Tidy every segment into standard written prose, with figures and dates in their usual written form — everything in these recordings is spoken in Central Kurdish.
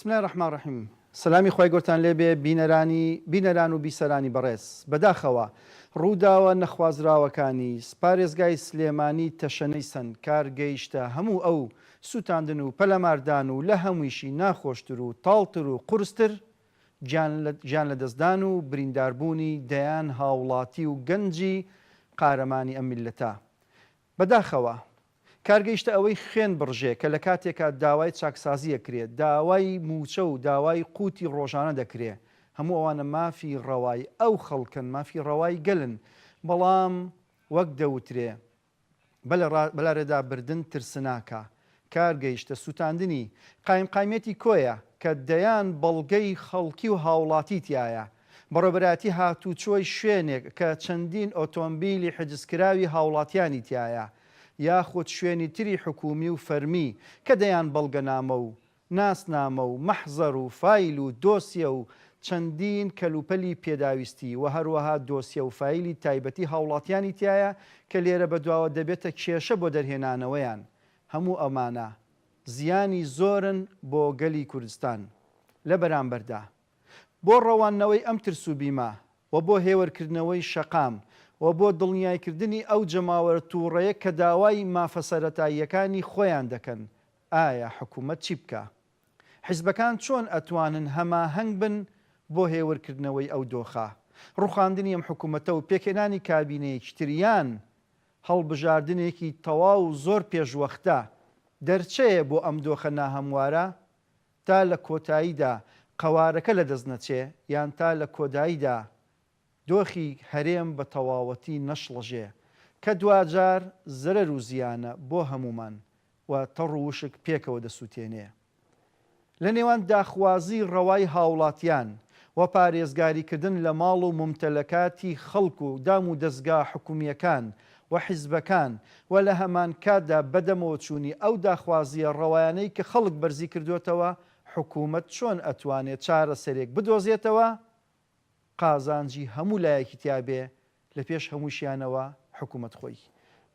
بسم اللە الرحمن الرحیم سەلامی خوای گەورتان لێ بێ بینەرانی بینەران و بیسەرانی بەڕێز بەداخەوە ڕووداوە نەخوازراوەکانی پارێزگای سلێمانی تەشەنەی سەند کار گەیشتە هەموو ئەو سوتاندن و پەلاماردان و لە هەموویشی ناخۆشتر و تاڵتر و قورستر گیان لەدەستدان و برینداربوونی دەیان هاوڵاتی و گەنجی قارەمانی ئەم میللەتە بەداخەوە کار گەیشتە ئەوەی خوێن بڕژێ کە لە کاتێکا داوای چاکسازی ئەکرێ، داوای مووچە و داوای قوتی ڕۆژانە دەکرێ، هەموو ئەوانە مافی ڕەوای ئەو خەڵکەن، مافی ڕەوای گەلن، بەڵام وەک دەوترێ بەلارێدا بردن ترسناکە، کار گەیشتە سوتاندنی قایمقامیەتی کۆیە کە دەیان بەڵگەی خەڵکی و هاوڵاتی تیایە، بەڕێوەبەرایەتی هاتوچۆی شوێنێک کە چەندین ئۆتۆمبیلی حجزکراوی هاوڵاتیانی تیایە، یاخود شوێنی تری حکومی و فەرمی کە دەیان بەڵگەنامە و ناسنامە و مەحزەر و فایل و دۆسیە و چەندین کەلوپەلی پێداویستی و هەروەها دۆسیە و فایلی تایبەتی هاوڵاتیانی تیایە کە لێرە بەدواوە دەبێتە کێشە بۆ دەرهێنانەوەیان هەموو ئەمانە زیانی زۆرن بۆ گەلی کوردستان لە بەرامبەردا بۆ ڕەواندنەوەی ئەم ترس و بیمە و بۆ هێورکردنەوەی شەقام و بۆ دڵنیایکردنی ئەو جەماوەرە تووڕەیە کە داوای مافە سەرەتاییەکانی خۆیان دەکەن، ئایا حکوومەت چی بکا؟ حیزبەکان چۆن ئەتوانن هەماهەنگ بن بۆ هێورکردنەوەی ئەو دۆخە؟ ڕووخاندنی ئەم حکوومەتە و پێکهێنانی کابینەیەکی تر یان هەڵبژاردنێکی تەواو و زۆر پێشوەختە دەرچەیە بۆ ئەم دۆخە ناهەموارە؟ تا لە کۆتاییدا قەوارەکە لەدەست نەچێ یان تا لە کۆداییدا دۆخی هەرێم بە تەواوەتی نەشڵەژێ کە دواجار زەرەر و زیانە بۆ هەموومان و تەڕ و وشک پێکەوە دەسوتێنێ. لە نێوان داخوازی ڕەوای هاوڵاتیان و پارێزگاریکردن لە ماڵ و مومتەلەکاتی خەڵک و دام و دەزگا حکومییەکان و حیزبەکان و لە هەمانکاتدا بەدەمەوەچوونی ئەو داخوازییە ڕەوایانەی کە خەڵک بەرزی کردۆتەوە، حکوومەت چۆن ئەتوانێ چارەسەرێک بدۆزێتەوە قازانجی هەموو لایەکی تیا بێ، لە پێش هەمووشیانەوە حکوومەت خۆی؟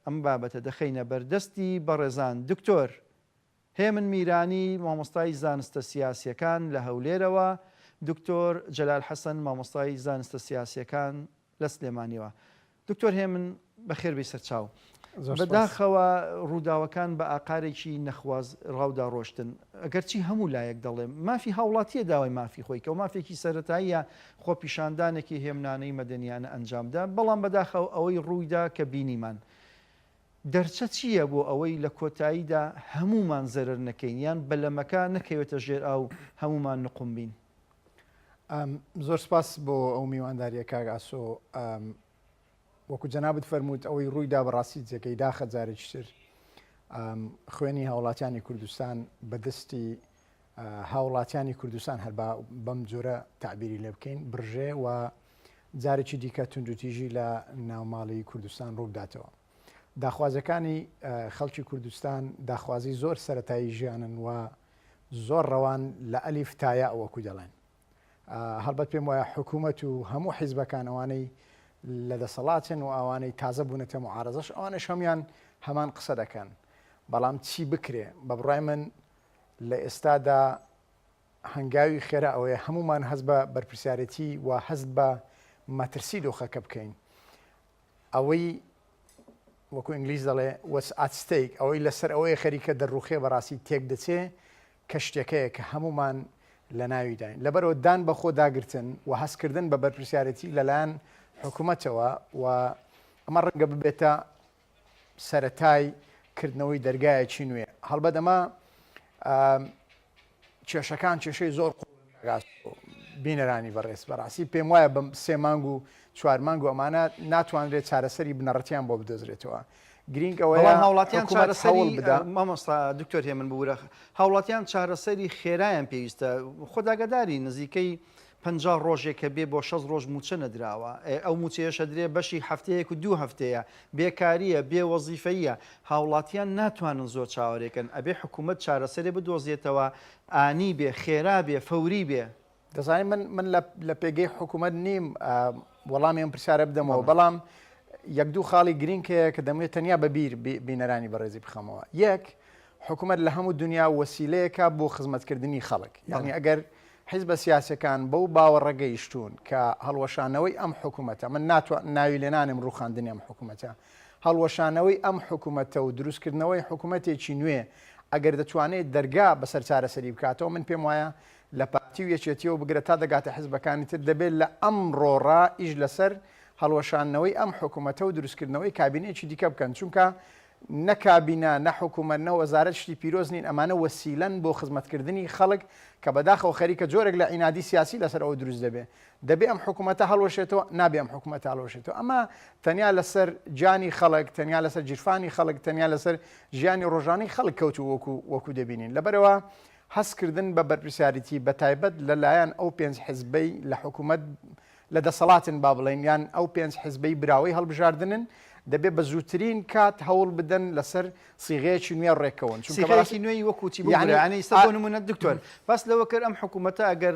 ئەم بابەتە دەخەینە بەردەستی بەڕێزان دکتۆر هێمن میرانی مامۆستای زانستە سیاسیەکان لە هەولێرەوە، دکتۆر جەلال حەسەن مامۆستای زانستە سیاسیەکان لە سلێمانیەوە. دکتۆر هێمن بەخێر بێی سەرچاو. بەداخەوە ڕووداوەکان بە ئاقارێکی نەخوازراودا ڕۆشتن. ئەگەرچی هەموو لایەک دەڵێ مافی هاوڵاتیە داوای مافی خۆی کە و مافێکی سەرەتاییە خۆپیشاندانێکی هێمنانەی مەدەنیانە ئەنجامدا، بەڵام بەداخەوە ئەوەی ڕوویدا کە بینیمان دەرچە چییە بۆ ئەوەی لە کۆتاییدا هەموومان زەرەر نەکەین یان بەلەمەکە نەکەوێتە ژێر ئاو هەموومان نقوم بین؟ زۆر سپاس بۆ ئەو میوانداریە کاک ئاسۆ وەکو جەنابت فەرمووت ئەوەی ڕوویدا بەڕاستی جێگەی داخە جارێکی تر خوێنی هاوڵاتیانی کوردستان بەدەستی هاوڵاتیانی کوردستان هەر بەم جۆرە تعبیری لێ بکەین بڕژێ و جارێکی دیکە توندوتیژی لە ناوماڵی کوردستان ڕووبداتەوە. داخوازەکانی خەڵکی کوردستان داخوازی زۆر سەتایی ژیانن و زۆر ڕەوان لە ئەلیف تایا وەکو دەڵێن. هەڵبەت پێم وایە حکوومەت و هەموو حیزبەکان ئەوانەی لە دەسەڵاتن و ئەوانەی تازە بوونەتە معارەزەش ئەوانەش هەموان هەمان قسە دەکەن بەڵام چی بکرێ بە بڕای من لە ئێستادا هەنگاوی خێرا ئەوەیە هەمومان هەست بە بەرپرسیارێتی و هەست بە مەترسی دۆخەکە بکەین ئەوەی وەکو ئینگلیز دەڵێ what's at stake ئەوەی لەسەر ئەوەیە خەریکە دەڕوخێ بەڕاستی تێک دەچێ کەشتیەکەیە کە هەموومان لەناویداین لەبەرئەوە دان بەخۆ داگرتن و هەستکردن بە بەرپرسیارێتی لەلایەن حکومەتەوە و ئەمە ڕەنگە ببێتە سەرەتای کردنەوەی دەرگایەکی نوێ هەڵبەت ئەمە کێشەکان کێشەی زۆر بینەرانی بەڕێز بەڕاستی پێم وایە بەم سێ مانگ و چوار مانگ و ئەمانە ناتوانرێت چارەسەری بنەڕەتیان بۆ بدۆزرێتەوە گرینگ ئەوەیە بەڵام هاوڵاتیان حکومەت چارەسەری هەوڵ بدا. مامۆستا دکتۆر هێمن ببورە هاوڵاتیان چارەسەری خێرایان پێویستە خۆت ئاگاداری نزیکەی 50 ڕۆژێک کە بێ بۆ 60 ڕۆژ مووچە نەدراوە ئێ ئەو مووچەیەش ئەدرێ بەشی هەفتەیەک و دوو هەفتەیە بێکارییە بێ وەزیفەییە هاوڵاتیان ناتوانن زۆر چاوەرێکەن ئەبێ حکوومەت چارەسەرێ بدۆزێتەوە ئانی بێ خێرا بێ فەوری بێ. دەزانی من من لە پێگەی حکوومەت نیم وەڵامی ئەم پرسیارە بدەمەوە بەڵام یەک دوو خاڵی گرینگ هەیە کە دەمەوێت تەنیا بە بیر بینەرانی بەڕێزی بخەمەوە یەک. حکومەت لە هەموو دنیا وەسیلەیەکە بۆ خزمەتکردنی خەڵک. یانی ئەگەر حیزبە سیاسیەکان بەو باوەڕە گەیشتوون کە هەڵوەشانەوەی ئەم حکومەتە، من ناتوان ناوی لێ نانێم ڕووخاندنی ئەم حکومەتە، هەڵوەشانەوەی ئەم حکومەتە و دروستکردنەوەی حکومەتێکی نوێ ئەگەر دەتوانێت دەرگا بەسەر چارەسەری بکاتەوە، من پێم وایە لە پارتی و یەکێتیەوە بگرە تا دەگاتە حیزبەکانی تر دەبێت لە ئەمڕۆڕا ئیش لەسەر هەڵوەشاندنەوەی ئەم حکومەتە و دروستکردنەوەی کابینەیەکی دیکە بکەن، چونکە نە کابینە، نە حکومەت، نە وەزارەت شتی پیرۆز نین، ئەمانە وەسیلەن بۆ خزمەتکردنی خەڵک کە بەداخەوە خەریکە جۆرێک لە عینادی سیاسی لەسەر ئەوە دروست دەبێ. دەبێ ئەم حکومەتە هەڵوەشێتەوە، نابێ ئەم حکومەتە هەڵوەشێتەوە. ئەمە تەنیا لەسەر گیانی خەڵک، تەنیا لەسەر گیرفانی خەڵک، تەنیا لەسەر ژیانی ڕۆژانەی خەڵک کەوتووە وەکو وەکو دەبینین. لەبەرئەوە هەستکردن بە بەرپرسیاریی بەتایبەت لەلایەن ئەو پێنج حزبەی لە حکومەت لە دەسەڵاتن با بڵێین یان ئەو پێنج حزبەی براوەی هەڵبژاردنن دەبێ بە زووترین کات هەوڵ بدەن لەسەر سیغەیەکی نوێ ڕێککەون چونکە سیغەیەکی نوێی وەکو چی یعنی یعنی ئیستا بۆ نمونە دکتۆر باس لەوە کرد ئەم حکوومەتە ئەگەر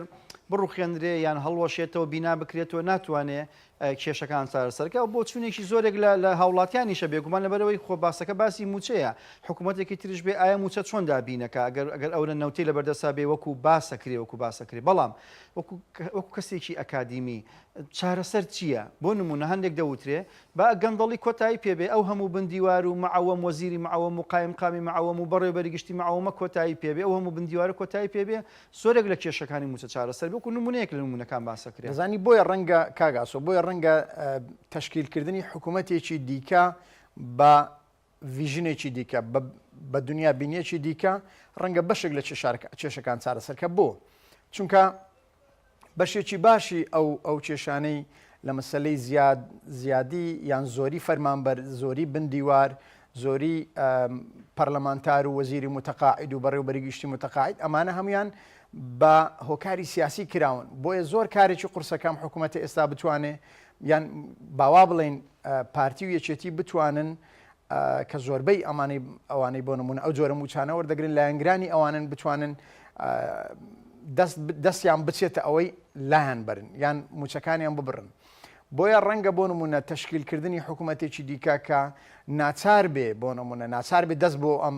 بڕوخێنرێ یان هەڵوەشێتەوە بینا بکرێتەوە ناتوانێ کێشەکان چارەسەر کە بۆچوونێکی زۆرێک لە هاوڵاتیانیشە بێگومان لەبەرەوەی خۆ باسەکە باسی مووچەیە حکوومەتێکی تریش بێ ئایا مووچە چۆن دابینەکە ئەگەر ئەگەر ئەورە نەوتەی لەبەردەسا بێ وەکو باسەکرێ وەکو باسەکرێ بەڵام وەکو وەکو کەسێکی ئەکادیمی چارەسەر چییە؟ بۆ نموونە هەندێک دەوترێ با گەندەڵی کۆتایی پێ بێ، ئەو هەموو بندیوار و مەعەوەم وەزیری مەعەوەم و قایمقامی مەعەوەم و بەڕێوەبەری گشتی مەعەوەمە کۆتایی پێ بێ، ئەو هەموو بندیوارە کۆتایی پێ بێ، زۆرێک لە کێشەکانی مووچە چارەسەر بێ، وەکو نموونەیەک لە نموونەکان باسەکرێ. دەزانی بۆیە ڕەنگە کاک ئاسۆ، بۆیە ڕەنگە تەشکیلکردنی حکوومەتێکی دیکە بە vision ێکی دیکە، بە دنیا بینیەکی دیکە ڕەنگە بەشێک لە کێشەکان چارەسەر کە بۆ؟ چونکە بەشێکی باشی ئەو ئەو کێشانەی لە مەسلەی زیاد زیادی یان زۆری فەرمانبەر زۆری بندیوار زۆری پەرلەمانتار و وەزیری متەقاعد و بەڕێوبەری گشتی متەقاعد ئەمانە هەمویان بە هۆکاری سیاسی کراون بۆیە زۆر کارێکی قورسەکەم حکوومەتە ئێستا بتوانێ یان باوا بڵین پارتی و یەکێتی بتوانن کە زۆربەی ئەمانەی ئەوانەی بۆ نمونە ئەو جۆرە موچانە وەردەگرن لایەنگرانی ئەوانن بتوانن دەست دەستیان بچێتە ئەوەی لایەن بەرن یان موچەکانیان ببڕن بۆیە ڕەنگە بۆ نمونە تەشکیلکردنی حکوومەتێکی دیکە کە ناچار بێ بۆ نمونە ناچار بێ دەست بۆ ئەم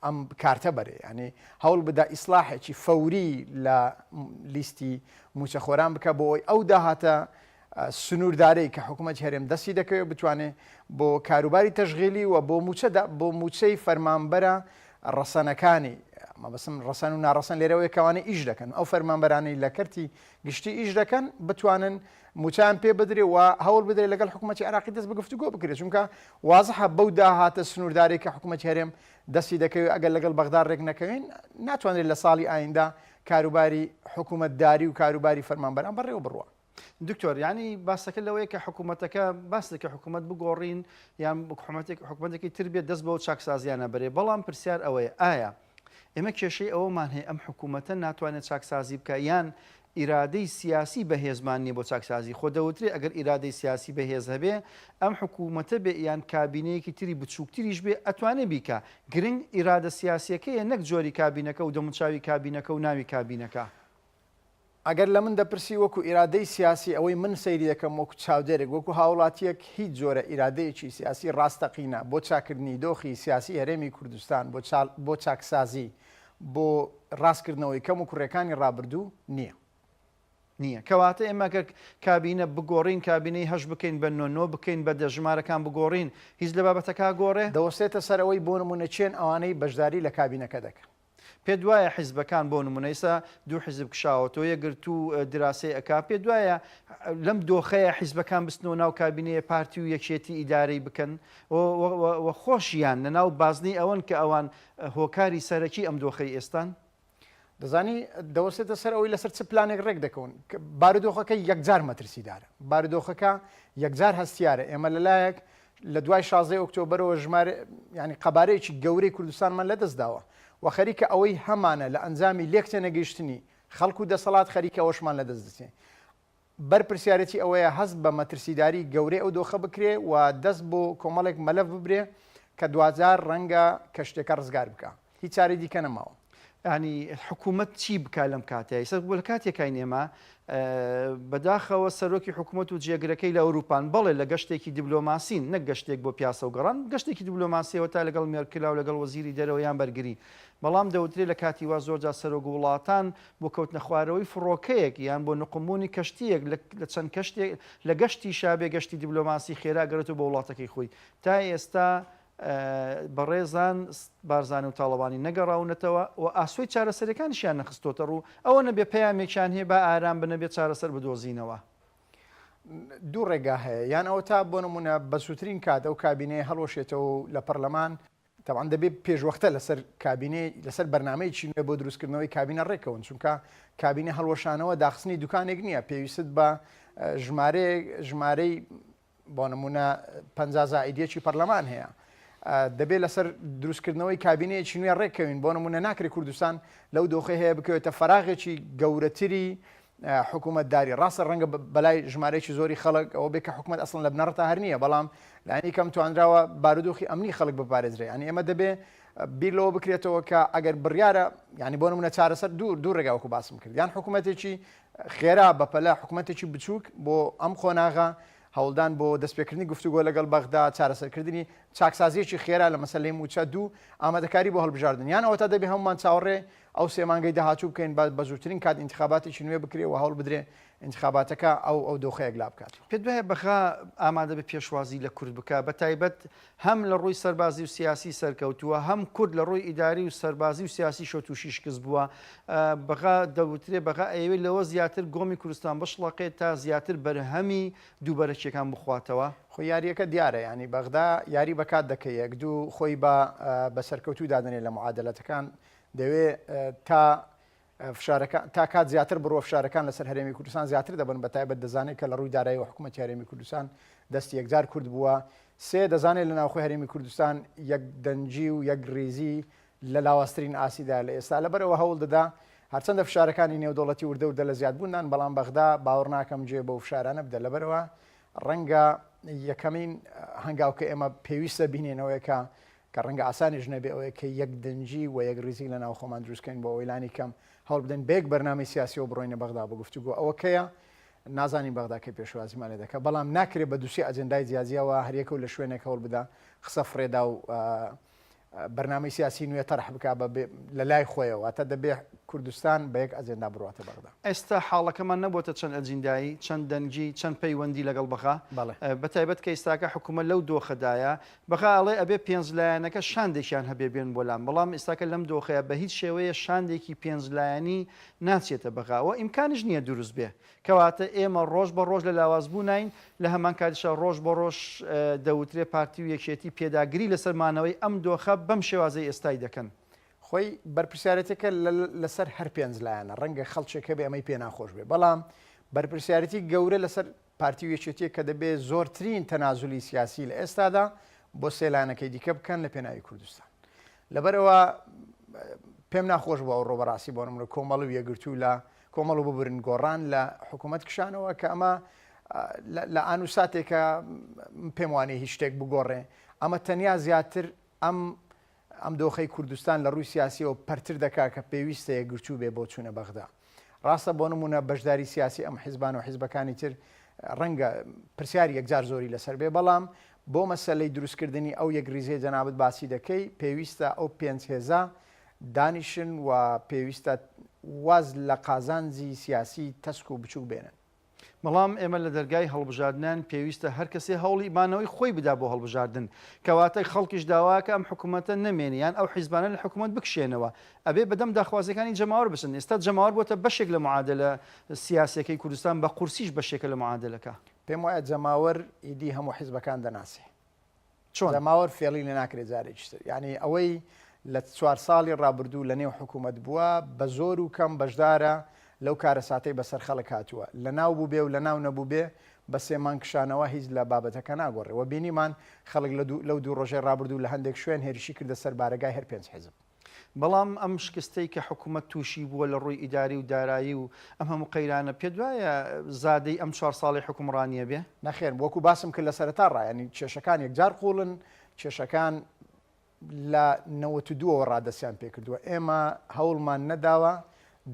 ئەم کارتە بەرێ یانی هەوڵ بدە ئیسلاحێکی فەوری لە لیستی موچەخۆران بکە بۆ ئەوەی ئەو داهاتە سنووردارەی کە حکوومەتی هەرێم دەستی دەکەوێت بتوانێت بۆ کاروباری تەشغیلی و بۆ موچە بۆ موچەی فەرمانبەرە ڕەسەنەکانی مەبەسم ڕەسەن و ناڕەسەن لێرەوەی کەوانە ئیش دەکەن ئەو فەرمانبەرانەی لە کەرتی گشتی ئیش دەکەن بتوانن موچەیان پێ بدرێ و هەوڵ بدرێت لەگەڵ حکوومەتی عێراقی دەست بە گفتوگۆ بکرێت چونکە وازحە بەو داهاتە سنووردارەی کە حکوومەتی هەرێم دەستی دەکەوێت ئەگەر لەگەڵ بەغدا ڕێک نەکەوین ناتوانرێت لە ساڵی ئایندە کاروباری حکوومەتداری و کاروباری فەرمانبەران بەڕێوە بڕوا. دکتۆر یانی باسەکە لەوەیە کە حکوومەتەکە باس دەکە حکوومەت بگۆڕین یان حکوومەتێک حکوومەتێکی تر بێت دەست بەو چاکسازیانە بەرێ بەڵام پرسیار ئەوەیە ئایا ئێمە کێشەی ئەوەمان هەیە ئەم حکوومەتە ناتوانێت چاکسازی بکە یان ئیرادەی سیاسی بەهێزمان نیە بۆ چاکسازی، خۆ دەوترێ ئەگەر ئیرادەی سیاسی بەهێز هەبێ ئەم حکوومەتە بێ یان کابینەیەکی تری بچووکتریش بێ ئەتوانێ بیکا، گرنگ ئیرادە سیاسیەکەیە نەک جۆری کابینەکە و دەموچاوی کابینەکە و ناوی کابینەکە. ئەگەر لە من دەپرسی وەکو ئیرادەی سیاسی ئەوەی من سەیری دەکەم وەکو چاودێرێک وەکو هاوڵاتیەک هیچ جۆرە ئیرادەیەکی سیاسی ڕاستەقینە بۆ چاکردنی دۆخی سیاسی هەرێمی کوردستان بۆ چاکسازی بۆ ڕاستکردنەوەی کەم و کوڕیەکانی ڕابردوو نییە. نییە. کەواتە ئێمە گەر کابینە بگۆڕین، کابینەی هەشت بکەین بە نۆ، نۆ بکەین بە دە، ژمارەکان بگۆڕین، هیچ لە بابەتەکە ئەگۆڕێ؟ دەوەستێتە سەر ئەوەی بۆ نموونە کێن ئەوانەی بەشداری لە کابینەکە دەکەن. پێت وایە حیزبەکان بۆ نموونە ئیستا دوو حیزب کشاوەتەوە، یەکگرتوو دراسەی ئەکا، پێت وایە لەم دۆخەیە حیزبەکان بچنەوە ناو کابینەیە پارتی و یەکێتی ئیدارەی بکەن و خۆشیان لەناو بازنەی ئەوەن کە ئەوان هۆکاری سەرەکی ئەم دۆخەی ئێستان؟ دەزانی دەوەستێتە سەر ئەوەی لەسەر چ پلانێک ڕێک دەکەون. بارودۆخەکە یەکجار مەترسیدارە. بارودۆخەکە یەکجار هەستیارە. ئێمە لەلایەک لە دوای شازدەی ئۆکتۆبەرەوە ژمارە یانی قەبارەیەکی گەورەی کوردستانمان لەدەست داوە و خەریکە ئەوەی هەمانە لە ئەنجامی لێک تێنەگەیشتنی خەڵک و دەسەڵات خەریکە ئەوەشمان لەدەست دەچێ. بەرپرسیارێتی ئەوەیە هەست بە مەترسیداری گەورەی ئەو دۆخە بکرێ و دەست بۆ کۆمەڵێک مەلەف ببرێ کە دواجار ڕەنگە کەشتیەکە ڕزگار بکا. هیچ چارەی دیکە نەماوە. یانی حکوومەت چی بکا لەم کاتەیا؟ ئیستا بۆ لە کاتێکاین ئێمە بەداخەوە سەرۆکی حکوومەت و جێگرەکەی لە ئەوروپان، بەڵێ لە گەشتێکی دیبلۆماسین، نەک گەشتێک بۆ پیاسە و گەڕان، گەشتێکی دیبلۆماسیەوە تا لەگەڵ مێرکلا و لەگەڵ وەزیری دەرەوە یان بەرگری. بەڵام دەوترێ لە کاتی وا زۆرجار سەرۆک وڵاتان بۆ کەوتنە خوارەوەی فڕۆکەیەک یان بۆ نوقمبوونی کەشتییەک لە چەند کەشتێک لە گەشتیشا بێ گەشتی دیبلۆماسی خێرا گەڕێتەوە بۆ وڵاتەکەی خۆی. تا ئێستا بەڕێزان بارزانی و تاڵەبانی نەگەڕاونەتەوە و ئاسۆی چارەسەریەکانیشیان نەخستۆتە ڕوو، ئەوە نەبێ پەیامێکیان هەیە با ئارام بن نەبێ چارەسەر بدۆزینەوە. دوو ڕێگا هەیە، یان ئەوەتا بۆ نموونە بە زووترین کات ئەو کابینەیە هەڵوەشێتەوە و لە پەرلەمان، تەبعەن دەبێ پێشوەختە لەسەر کابینەی لەسەر بەرنامەیەکی نوێ بۆ دروستکردنەوەی کابینە ڕێکەون، چونکە کابینە هەڵوەشانەوە داخستنی دوکانێک نییە، پێویستت بە ژمارەیەک ژمارەی بۆ نمونە 50 زائید یەکی پەرلەمان هەیە دەبێت لەسەر دروستکردنەوەی کابینەیەکی نوێ ڕێککەوین بۆ نمونە ناکرێت کوردستان لەو دۆخی هەیە بکەوێتە فراغێکی گەورەتری حکوومەتداری ڕاستە ڕەنگە بەلای ژمارەیەکی زۆری خەڵک ئەوە بێ کە حکوومەت ئەسڵن لە بنەڕەتا هەر نییە بەڵام لانی کەم توانراوە بارودۆخی ئەمنی خەڵک بپارێزرێ یانی ئێمە دەبێ بیر لەوە بکرێتەوە کە ئەگەر بڕیارە ینی بۆ نمونە چارەسەر دوور دوو ڕێگا وەکو باسم کرد یان حکوومەتێکی خێرا بەپەلە حکومەتێکی بچووک بۆ ئەم قۆناغە، هەوڵدان بۆ دەستپێکردنی گفتوگۆ لەگەڵ بەغدا، چارەسەرکردنی چاکسازییەکی خێرا لە مەسەلەی مووچە، دوو، ئامادەکاری بۆ هەڵبژاردن. یان ئەوەتا دەبێ هەموومان چاوەڕێ ئەو سێ مانگەی داهاتوو بکەین با بە زووترین کات ئینتخاباتێکی نوێ بکرێ و هەوڵ بدرێ ئینتخاباتەکە ئەو ئەو دۆخە یەکلا بکاتەوە. پێت وایە بەغا ئامادە بێ پێشوازی لە کورد بکا، بەتایبەت هەم لە ڕووی سەربازی و سیاسی سەرکەوتووە، هەم کورد لە ڕووی ئیداری و سەربازی و سیاسیشەوە تووشی شکست بووە. بەغا دەوترێ بەغا ئەیەوێت لەوە زیاتر گۆمی کوردستان بشڵەقێت تا زیاتر بەرهەمی دووبەرەکیەکان بخواتەوە. خۆ یاریەکە دیارە یانی بەغدا یاری بە کات دەکەی یەک دوو خۆی بە بە سەرکەوتوو دادەنێ لە معادەلەتەکان دەوێ تا فشارەکان تا کات زیاتر بڕوا فشارەکان لەسەر هەرێمی کوردستان زیاتر دەبن بە تایبەت دەزانێت کە لە ڕووی دارایەوە حکوومەتی هەرێمی کوردستان دەستی یەکجار کورت بووە سێ دەزانێت لە ناوخۆی هەرێمی کوردستان یەک دەنگی و یەک ڕیزی لە لاوازترین ئاستیدا لە ئێستا لەبەرئەوە هەوڵ دەدا هەرچەندە فشارەکانی نێودەوڵەتی وردە وردە لە زیادبووندان بەڵام بەغدا باوەڕ ناکەم جێ بەو فشارانە بدە لەبەرئەوە ڕەنگە یەکەمین هەنگاو کە ئێمە پێویستە بینێنەوەیە کە کە ڕەنگە ئاسانیش نەبێ ئەوەیە کە یەک دەنگی و یەک ڕیزی لە ناو خۆمان دروست کەین بۆ ئەوەی لانی کەم هەوڵ بدەین بە یەک بەرنامەی سیاسیەوە بڕۆینە بەغدا بۆ گفتوگۆ. ئەوە کەیە؟ نازانین بەغدا کەی پێشوازیمان لێ دەکا، بەڵام ناکرێ بە دوو سێ ئەجێندای جیاجیاوە هەر یەکەو لە شوێنێک هەوڵ بدا قسە فڕێدا و بەرنامەی سیاسی نوێ تەرح بکا بە لە لای خۆیەوە، واتە دەبێ کوردستان بە یەک ئەجێندا بڕواتە بەغدا. ئێستا حاڵەکەمان نەبۆتە چەند ئەجیندایی، چەند دەنگی، چەند پەیوەندی لەگەڵ بەغا، بەڵێ. بە تایبەت کە ئیستاکە حکوومەت لەو دۆخەدایە، بەغا ئەڵێ ئەبێ پێنج لایەنەکە شاندێکیان هەبێ بێن بۆ لام، بەڵام ئیستاکە لەم دۆخەیا بە هیچ شێوەیە شاندێکی پێنج لایەنی ناچێتە بەغا و ئیمکانیش نییە دروست بێ. کەواتە ئێمە ڕۆژ بە ڕۆژ لە لاوازبووناین، لە هەمان کاتیشا ڕۆژ بە ڕۆژ دەوترێ پارتی و یەکێتی پێداگری لەسەر مانەوەی ئەم دۆخە بەم شێوازەی ئێستای دەکەن. خۆی بەرپرسیارێتیەکە لەسەر هەر پێنج لایەنە، ڕەنگە خەڵکێک هەبێ ئەمەی پێ ناخۆش بێ، بەڵام بەرپرسیارێتی گەورە لەسەر پارتی و یەکێتیە کە دەبێ زۆرترین تەنازولی سیاسی لە ئێستادا بۆ سێ لایەنەکەی دیکە بکەن لە پێناوی کوردستان. لەبەرئەوە پێم ناخۆش بوو ئەوڕۆ بەڕاستی بۆ نمونە کۆمەڵ و یەکگرتوو لە کۆمەڵ و ببورن گۆڕان لە حکوومەت کشانەوە کە ئەمە لە ئان و ساتێکە پێم وانەیە هیچ شتێک بگۆڕێ ئەمە تەنیا زیاتر ئەم ئەم دۆخەی کوردستان لە ڕووی سیاسیەوە پەرتر دەکا کە پێویستە یەکگرتوو بێ بۆ چوونە بەغدا. ڕاستە بۆ نموونە بەشداری سیاسی ئەم حیزبانە و حیزبەکانی تر ڕەنگە پرسیاری یەکجار زۆری لەسەر بێ بەڵام بۆ مەسەلەی دروستکردنی ئەو یەکریزیەی جەنابت باسی دەکەی پێویستە ئەو پێنج هێزە دانیشن و پێویستە واز لە قازانجی سیاسی تەسک و بچووک بێنن. بەڵام ئێمە لە دەرگای هەڵبژاردنان پێویستە هەر کەسێ هەوڵی مانەوەی خۆی بدا بۆ هەڵبژاردن. کەواتە خەڵکیش داواکە ئەم حکومەتە نەمێنێ یان ئەو حیزبانە لە حکومەت بکشێنەوە. ئەبێ بەدەم داخوازیەکانی جەماوەر بچن. ئێستا جەماوەر بۆتە بەشێک لە معادەلە سیاسیەکەی کوردستان بە قورسیش بەشێکە لە معادەلەکە. پێم وایە جەماوەر ئیدی هەموو حیزبەکان دەناسێ. چۆن؟ جەماوەر فێڵی لێ ناکرێ جارێکی تر. یانی ئەوەی لە چوار ساڵی ڕابردوو لە نێو حکوومەت بووە بە زۆر و کەم بەشدارە لەو کارەساتەی بەسەر خەڵک هاتووە. لە ناو بووبێ و لە ناو نەبووبێ بە سێ مانگ کشانەوە هیچ لە بابەتەکە ناگۆڕێ و بینیمان خەڵک لە دوو لەو دوو ڕۆژەی ڕابردوو لە هەندێک شوێن هێرشی کردە سەر بارەگای هەر پێنج حیزب. بەڵام ئەم شکستەی کە حکومەت تووشی بووە لە ڕووی ئیداری و دارایی و ئەم هەموو قەیرانە پێت وایە زادەی ئەم چوار ساڵەی حوکمڕانییە بێ؟ نەخێر وەکو باسم کرد لە سەرەتا ڕا یانی کێشەکان یەکجار قووڵن، کێشەکان. لە 92ەوە ڕادەستیان پێکردووە ئێمە هەوڵمان نەداوە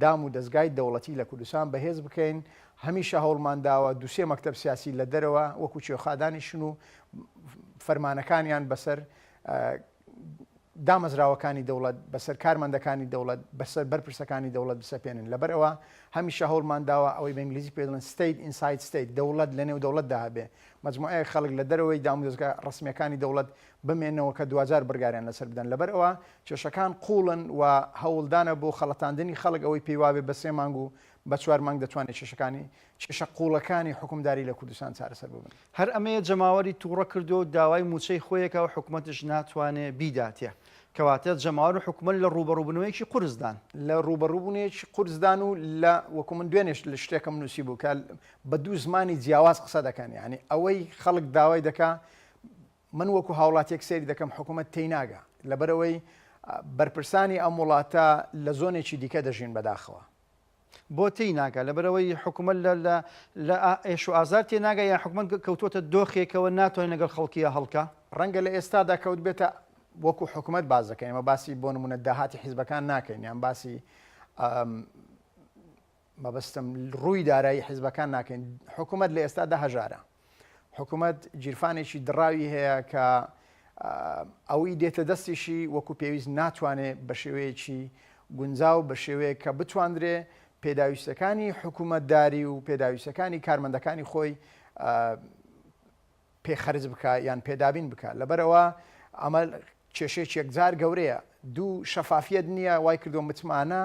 دام و دەزگای دەوڵەتی لە کوردستان بەهێز بکەین، هەمیشە هەوڵمان داوە دووسێ مەکتەب سیاسی لە دەرەوە وەکو چێوخا دانیشن و فەرمانەکانیان بەسەر دامەزراوەکانی دەوڵەت، بەسەر کارمەندەکانی دەوڵەت، بەسەر بەرپرسەکانی دەوڵەت بسەپێنن. لەبەر ئەوە هەمیشە هەوڵمان داوە ئەوەی بە ئینگلیزی پێی دەڵێن state inside state، دەوڵەت لەنێو دەوڵەتدا هەبێ، مەجموعەیەک خەڵک لە دەرەوەی دامودەزگا ڕەسمییەکانی دەوڵەت بمێنەوە کە دواجار بڕیاریان لەسەر بدەن. لەبەر ئەوە کێشەکان قووڵن و هەوڵدانە بۆ خەڵەتاندنی خەڵک ئەوەی پێی وابێ بە سێ مانگ و بە چوار مانگ دەتوانێت کێشەکانی کێشە قووڵەکانی حوکمداری لە کوردستان چارەسەر ببن. هەر ئەمەیە جەماوەری تووڕە کردووە و داوای مووچەی خۆیەکا و حکومەتش ناتوانێ بیداتێ. کەواتە جەماوەر و حکومەت لە ڕووبەڕووبوونەوەیەکی قورسدان. لە ڕووبەڕووبوونەیەکی قورسدان و لە وەکو من دوێنێش لە شتێکم نووسیبوو کە بە دوو زمانی جیاواز قسە دەکەن یانی ئەوەی خەڵک داوای دەکا من وەکو هاوڵاتیەک سەیری دەکەم حکومەت تێیناگا لەبەرئەوەی بەرپرسانی ئەم وڵاتە لە زۆنێکی دیکە دەژین بەداخەوە. بۆ تێی ناگا؟ لەبەرئەوەی حکومەت لە لە لە ئێش و ئازار تێناگا یان حکومەت کەوتووەتە دۆخێکەوە ناتوانێت لەگەڵ خەڵکیا هەڵکا؟ ڕەنگە لە ئێستادا کەوتبێتە وەکو حکومەت باس دەکەین ئێمە باسی بۆ نمونە داهاتی حیزبەکان ناکەین یان باسی مەبەستم ڕووی دارایی حیزبەکان ناکەین حکوومەت لە ئێستادا هەژارە حکوومەت گیرفانێکی دڕاوی هەیە کە ئەوەی دێتە دەستیشی وەکو پێویست ناتوانێت بە شێوەیەکی گونجاو بە شێوەیەک کە بتواندرێ پێداویستەکانی حکوومەتداری و پێداویستەکانی کارمەندەکانی خۆی پێ خەرج بکا یان پێ دابین بکا لەبەرئەوە ئەمە کێشەیەکی یەکجار گەورەیە دوو شەفافیەت نییە وای کردووە متمانە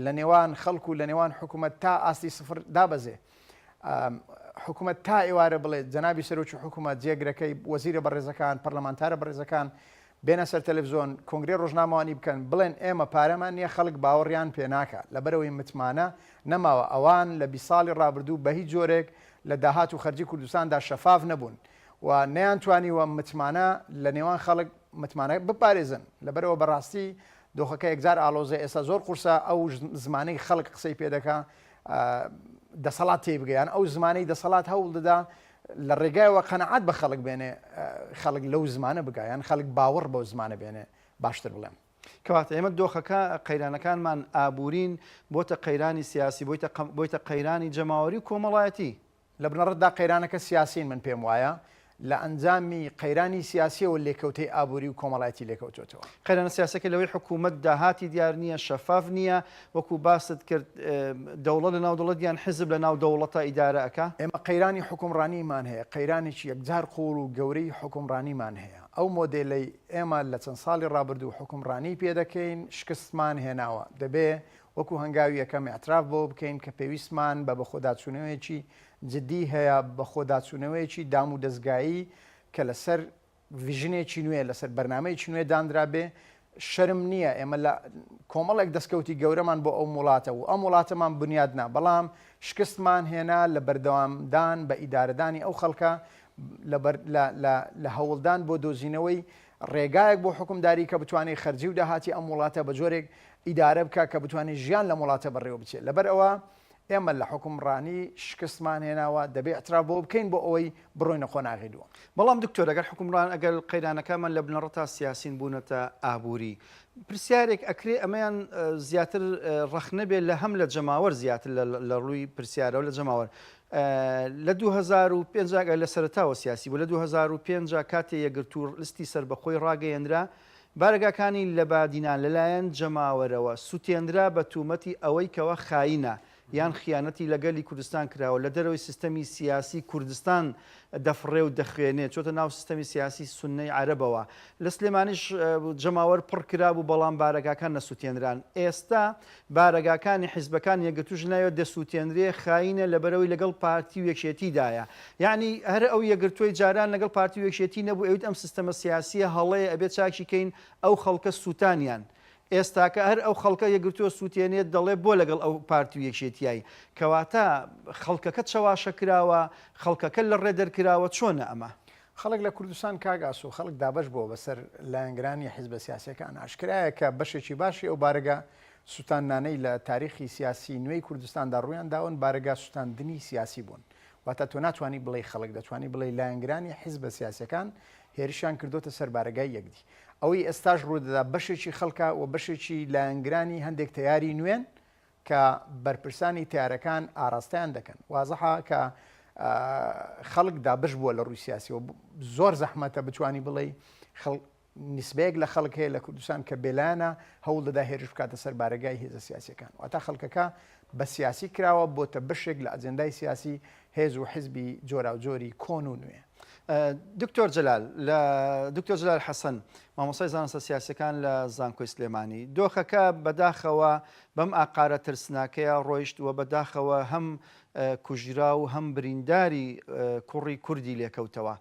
لە نێوان خەڵک و لە نێوان حکوومەت تا ئاستی سفر دابەزێ حکوومەت تا ئێوارە بڵێت جەنابی سەرۆکی حکوومەت جێگرەکەی وەزیرە بەڕێزەکان پەرلەمانتارە بەڕێزەکان بێنە سەر تەلەفزیۆن کۆنگرەی ڕۆژنامەوانی بکەن بڵێن ئێمە پارەمان نییە خەڵک باوەڕیان پێ ناکا لەبەرئەوەی متمانە نەماوە ئەوان لە 20 ساڵی ڕابردوو بە هیچ جۆرێک لە داهات و خەرجی کوردستاندا شەفاف نەبوون و نەیانتوانیوە متمانە لە نێوان خەڵک متمانە بپارێزن لەبەرئەوە بەڕاستی دۆخەکە یەکجار ئاڵۆزە ئێستا زۆر قورسە ئەو زمانەی خەڵک قسەی پێ دەکا دەسەڵات تێی بگە یان ئەو زمانەی دەسەڵات هەوڵ دەدا لە ڕێگایەوە قەنەعات بە خەڵک بێنێ خەڵک لەو زمانە بگا یان خەڵک باوەڕ بەو زمانە بێنێ باشتر بڵێم. کەواتە ئێمە دۆخەکە قەیرانەکانمان ئابوورین بۆتە قەیرانی سیاسی بۆیتە بۆیتە قەیرانی جەماوەری و کۆمەڵایەتی. لە بنەڕەتدا قەیرانەکە سیاسین من پێم وایە لە ئەنجامی قەیرانی سیاسیەوە لێکەوتەی ئابووری و کۆمەڵایەتی لێکەوتۆتەوە. قەیرانە سیاسیەکە لەوەی حکوومەت داهاتی دیار نییە، شەفاف نییە، وەکوو باست کرد دەوڵەت لە ناو دەوڵەت یان حیزب لە ناو دەوڵەتە ئیدارە ئەکا. ئێمە قەیرانی حوکمڕانیمان هەیە، قەیرانێکی یەکجار قووڵ و گەورەی حوکمڕانیمان هەیە. ئەو مۆدێلەی ئێمە لە چەند ساڵی ڕابردوو حوکمڕانیی پێ دەکەین شکستمان هێناوە. دەبێ وەکوو هەنگاوی یەکەم ئیعتراف بەوە بکەین کە پێویستمان بە بەخۆداچوونەوەیەکی جدی هەیە، بەخۆداچوونەوەیەکی دامودەزگایی کە لەسەر vision ێکی نوێ، لەسەر بەرنامەیەکی نوێ دانرابێ، شەرم نییە ئێمە لە کۆمەڵێک دەستکەوتی گەورەمان بۆ ئەم وڵاتە و ئەم وڵاتەمان بنیادنا، بەڵام شکستمان هێنا لە بەردەوامدان بە ئیدارەدانی ئەو خەڵکە، لە هەوڵدان بۆ دۆزینەوەی ڕێگایەک بۆ حوکمداری کە بتوانێت خەرجی و داهاتی ئەم وڵاتە بە جۆرێک ئیدارە بکا کە بتوانێت ژیان لەم وڵاتە بەڕێوە بچێت. لەبەر ئەوە ئێمە لە حوکمڕانی شکستمان هێناوە، دەبێ ئیعتراف بەوە بکەین بۆ ئەوەی بڕۆینە قۆناغی دووەم. بەڵام دکتۆر ئەگەر حوکمڕان ئەگەر قەیرانەکانمان لە بنەڕەتا سیاسین بوونەتە ئابووری، پرسیارێک ئەکرێ ئەمەیان زیاتر ڕەخنە بێ لە هەم لە جەماوەر زیاتر لە ڕووی پرسیارەوە لە جەماوەر لە 2005 ئەگەر لە سەرەتاوە سیاسی بوو لە 2005 کاتێ یەکگرتوو لستی سەربەخۆی ڕاگەیەنرا بارەگاکانی لە بادینان لەلایەن جەماوەرەوە سوتێنرا بە تومەتی ئەوەی کەوا خاینە یان خیانەتی لە گەلی کوردستان کراوە لە دەرەوەی سیستەمی سیاسی کوردستان دەفڕێ و دەخوێنێ چۆتە ناو سیستەمی سیاسی سوننەی عەرەبەوە لە سلێمانیش جەماوەر پڕ کرابوو بەڵام بارەگاکان نەسوتێنران ئێستا بارەگاکانی حیزبەکان یەکگرتووش ناوێت دەسوتێنرێ خاینە لەبەرئەوەی لەگەڵ پارتی و یەکێتیدایە یەعنی هەر ئەو یەکگرتووەی جاران لەگەڵ پارتی و یەکێتی نەبوو ئەیوت ئەم سیستەمە سیاسیە هەڵەیە ئەبێ چاکی کەین ئەو خەڵکە سوتانیان ئێستاکە هەر ئەو خەڵکە یەکگرتووە سوتێنێت دەڵێ بۆ لەگەڵ ئەو پارتی و یەکێتیای کەواتە خەڵکەکە چەواشە کراوە خەڵکەکە لەڕێ دەرکراوە چۆنە ئەمە؟ خەڵک لە کوردستان کاک ئاسۆ خەڵک دابەش بووە بەسەر لایەنگرانی حیزبە سیاسیەکان ئاشکرایە کە بەشێکی باشی ئەو بارەگا سوتاندنانەی لە تاریخی سیاسی نوێی کوردستاندا ڕوویان داون بارەگا سوتاندنی سیاسی بوون. واتە تۆ ناتوانی بڵێی خەڵک، دەتوانی بڵێی لایەنگرانی حیزبە سیاسیەکان هێرشیان کردۆتە سەر بارەگای یەکدی. ئەوەی ئێستاش ڕوودەدا بەشێکی خەڵکە و بەشێکی لایەنگرانی هەندێک تەیاری نوێن کە بەرپرسانی تەیارەکان ئاراستەیان دەکەن. وازحە کە خەڵک دابەش بووە لە ڕووی سیاسیەوە. زۆر زەحمەتە بتوانی بڵێی نیسبەیەک لە خەڵک هەیە لە کوردستان کە بێلایەنە هەوڵ دەدا هێرش بکاتە سەر بارەگای هێزە سیاسیەکان. واتا خەڵکەکە بە سیاسی کراوە، بۆتە بەشێک لە ئەجێندای سیاسی هێز و حزبی جۆراوجۆری کۆن و نوێ. دکتۆر جەلال لە دکتۆر جەلال حەسەن مامۆستای زانستە سیاسیەکان لە زانکۆی سلێمانی دۆخەکە بەداخەوە بەم ئاقارە ترسناکەیە ڕۆیشت و بەداخەوە هەم کوژرا و هەم برینداری کوڕی کوردی لێکەوتەوە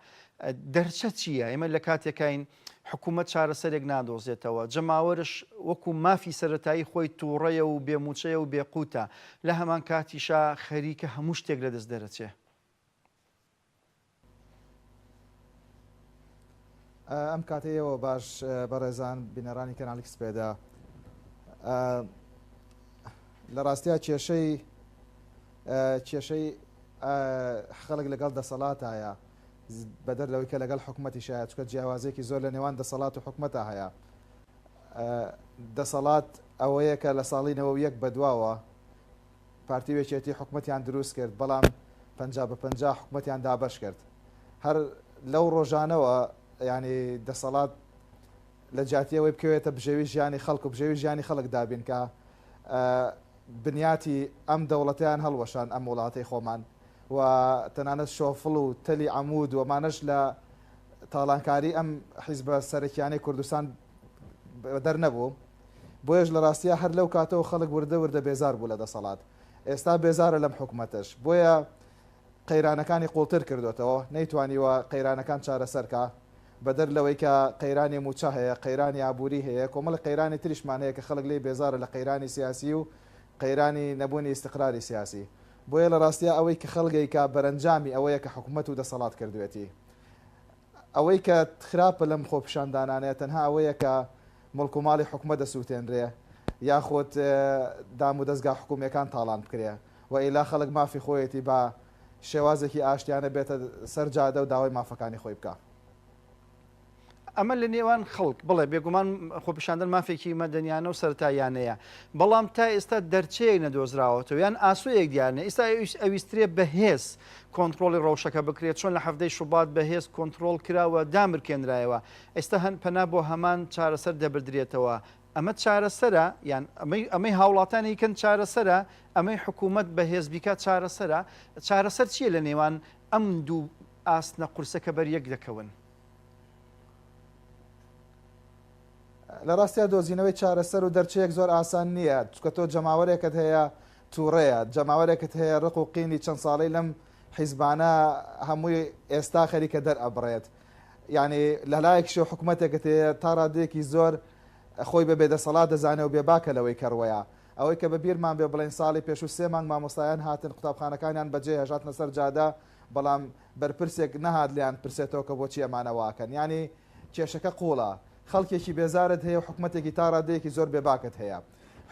دەرچە چییە؟ ئێمە لە کاتێکاین حکوومەت چارەسەرێک نادۆزێتەوە، جەماوەرش وەکو مافی سەرەتایی خۆی تووڕەیە و بێ مووچەیە و بێ قوتە، لە هەمان کاتیشا خەریکە هەموو شتێک لە دەست دەرەچێ. ئەم کاتەی ئێوە باش بەڕێزان بینەرانی کەناڵی سپێدە لە ڕاستیا کێشەی کێشەی خەڵک لەگەڵ دەسەڵاتایە بەدەر لەوەی کە لەگەڵ حکومەتیشایە چونکە جیاوازیەکی زۆر لە نێوان دەسەڵات و حکومەتا هەیە دەسەڵات ئەوەیە کە لە ساڵی 91 بەدواوە پارتی و یەکێتی حکومەتیان دروست کرد بەڵام 50 بە 50 حکومەتیان دابەش کرد هەر لەو ڕۆژانەوە ینی دەسەڵات لە جیاتی ئەوەی بکەوێتە بژێوی ژیانی خەڵک و بژێوی ژیانی خەڵک دابین کە بنیاتی ئەم دەوڵەتەیان هەڵوەشاند ئەم وڵاتەی خۆمان و تەنانەت شۆفڵ و تەلی عەمود و ئەمانەش لە تاڵانکاری ئەم حیزبە سەرەکیانەی کوردستان بەدەر نەبوو بۆیەش لە ڕاستیا هەر لەو کاتەوە خەڵک وردە وردە بێزار بوو لە دەسەڵات ئێستا بێزارە لەم حکومەتەش بۆیە قەیرانەکانی قوڵتر کردۆتەوە، نەیتوانیوە قەیرانەکان چارەسەر کا، بەدەر لەوەی کە قەیرانی مووچە هەیە، قەیرانی ئابووری هەیە، کۆمەڵێک قەیرانی تریشمان هەیە کە خەڵک لێی بێزارە لە قەیرانی سیاسی و قەیرانی نەبوونی ئیستقراری سیاسی. بۆیە لە ڕاستیا ئەوەی کە خەڵک ئەیکا بەرەنجامی ئەوەیە کە حکومەت و دەسەڵات کردوێتی. ئەوەی کە خراپە لەم خۆپیشاندانانەیە تەنها ئەوەیە کە موڵک و ماڵی حکومەت دەسوتێنرێ یاخود دام و دەزگا حکومیەکان تاڵان بکرێ و ئیلا خەڵک مافی خۆیەتی بە شێوازێکی ئاشتیانە بێتە سەر جادە و داوای مافەکانی خۆی بکا. ئەمە لە نێوان خەڵک، بەڵێ بێگومان خۆپیشاندان مافێکی مەدەنیانە و سەرەتاییانەیە، بەڵام تا ئێستا دەرچەیەک نەدۆزراوەتەوە یان ئاسۆیەک دیار نییە، ئێستا ئەویسترێ بەهێز کۆنتڕۆڵی ڕەوشەکە بکرێت، چۆن لە حەڤدەی شوبات بەهێز کۆنتڕۆڵ کرا و دامرکێنرایەوە، ئێستا هەن پەنا بۆ هەمان چارەسەر دەبردرێتەوە، ئەمە چارەسەرە یان ئەمەی ئەمەی هاوڵاتان ئەیکەن چارەسەرە، ئەمەی حکوومەت بەهێز بیکات چارەسەرە؟ چارەسەر چییە لە نێوان ئەم دوو ئاستنە قورسە کە بەر یەک دەکەون؟ لە ڕاستیا دۆزینەوەی چارەسەر و دەرچەیەک زۆر ئاسان نییە، چونکە تۆ جەماوەرێکت هەیە تووڕەیە، جەماوەرێکت هەیە ڕق و قینی چەند ساڵەی لەم حیزبانە هەمووی ئێستا خەریکە دەرئەبڕێت. یانی لە لایەکیشەوە حکومەتێکت هەیە تا ڕادەیەکی زۆر خۆی بە بێدەسەڵات دەزانێ و بێباکە لەوەی کە ڕوەیە. ئەوەی کە بە بیرمان بێ بڵێین ساڵی پێشوو سێ مانگ مامۆستایان هاتن قوتابخانەکانیان بەجێ هێشت هاتنە سەر جادە بەڵام بەرپرسێک نەهات لێیان بپرسێتەوە کە بۆچی ئەمانە واکەن یانی کێشەکە قوڵە خەڵکێکی بێزارت هەیە و حکومەتێکی تا ڕادەیەکی زۆر بێباکت هەیە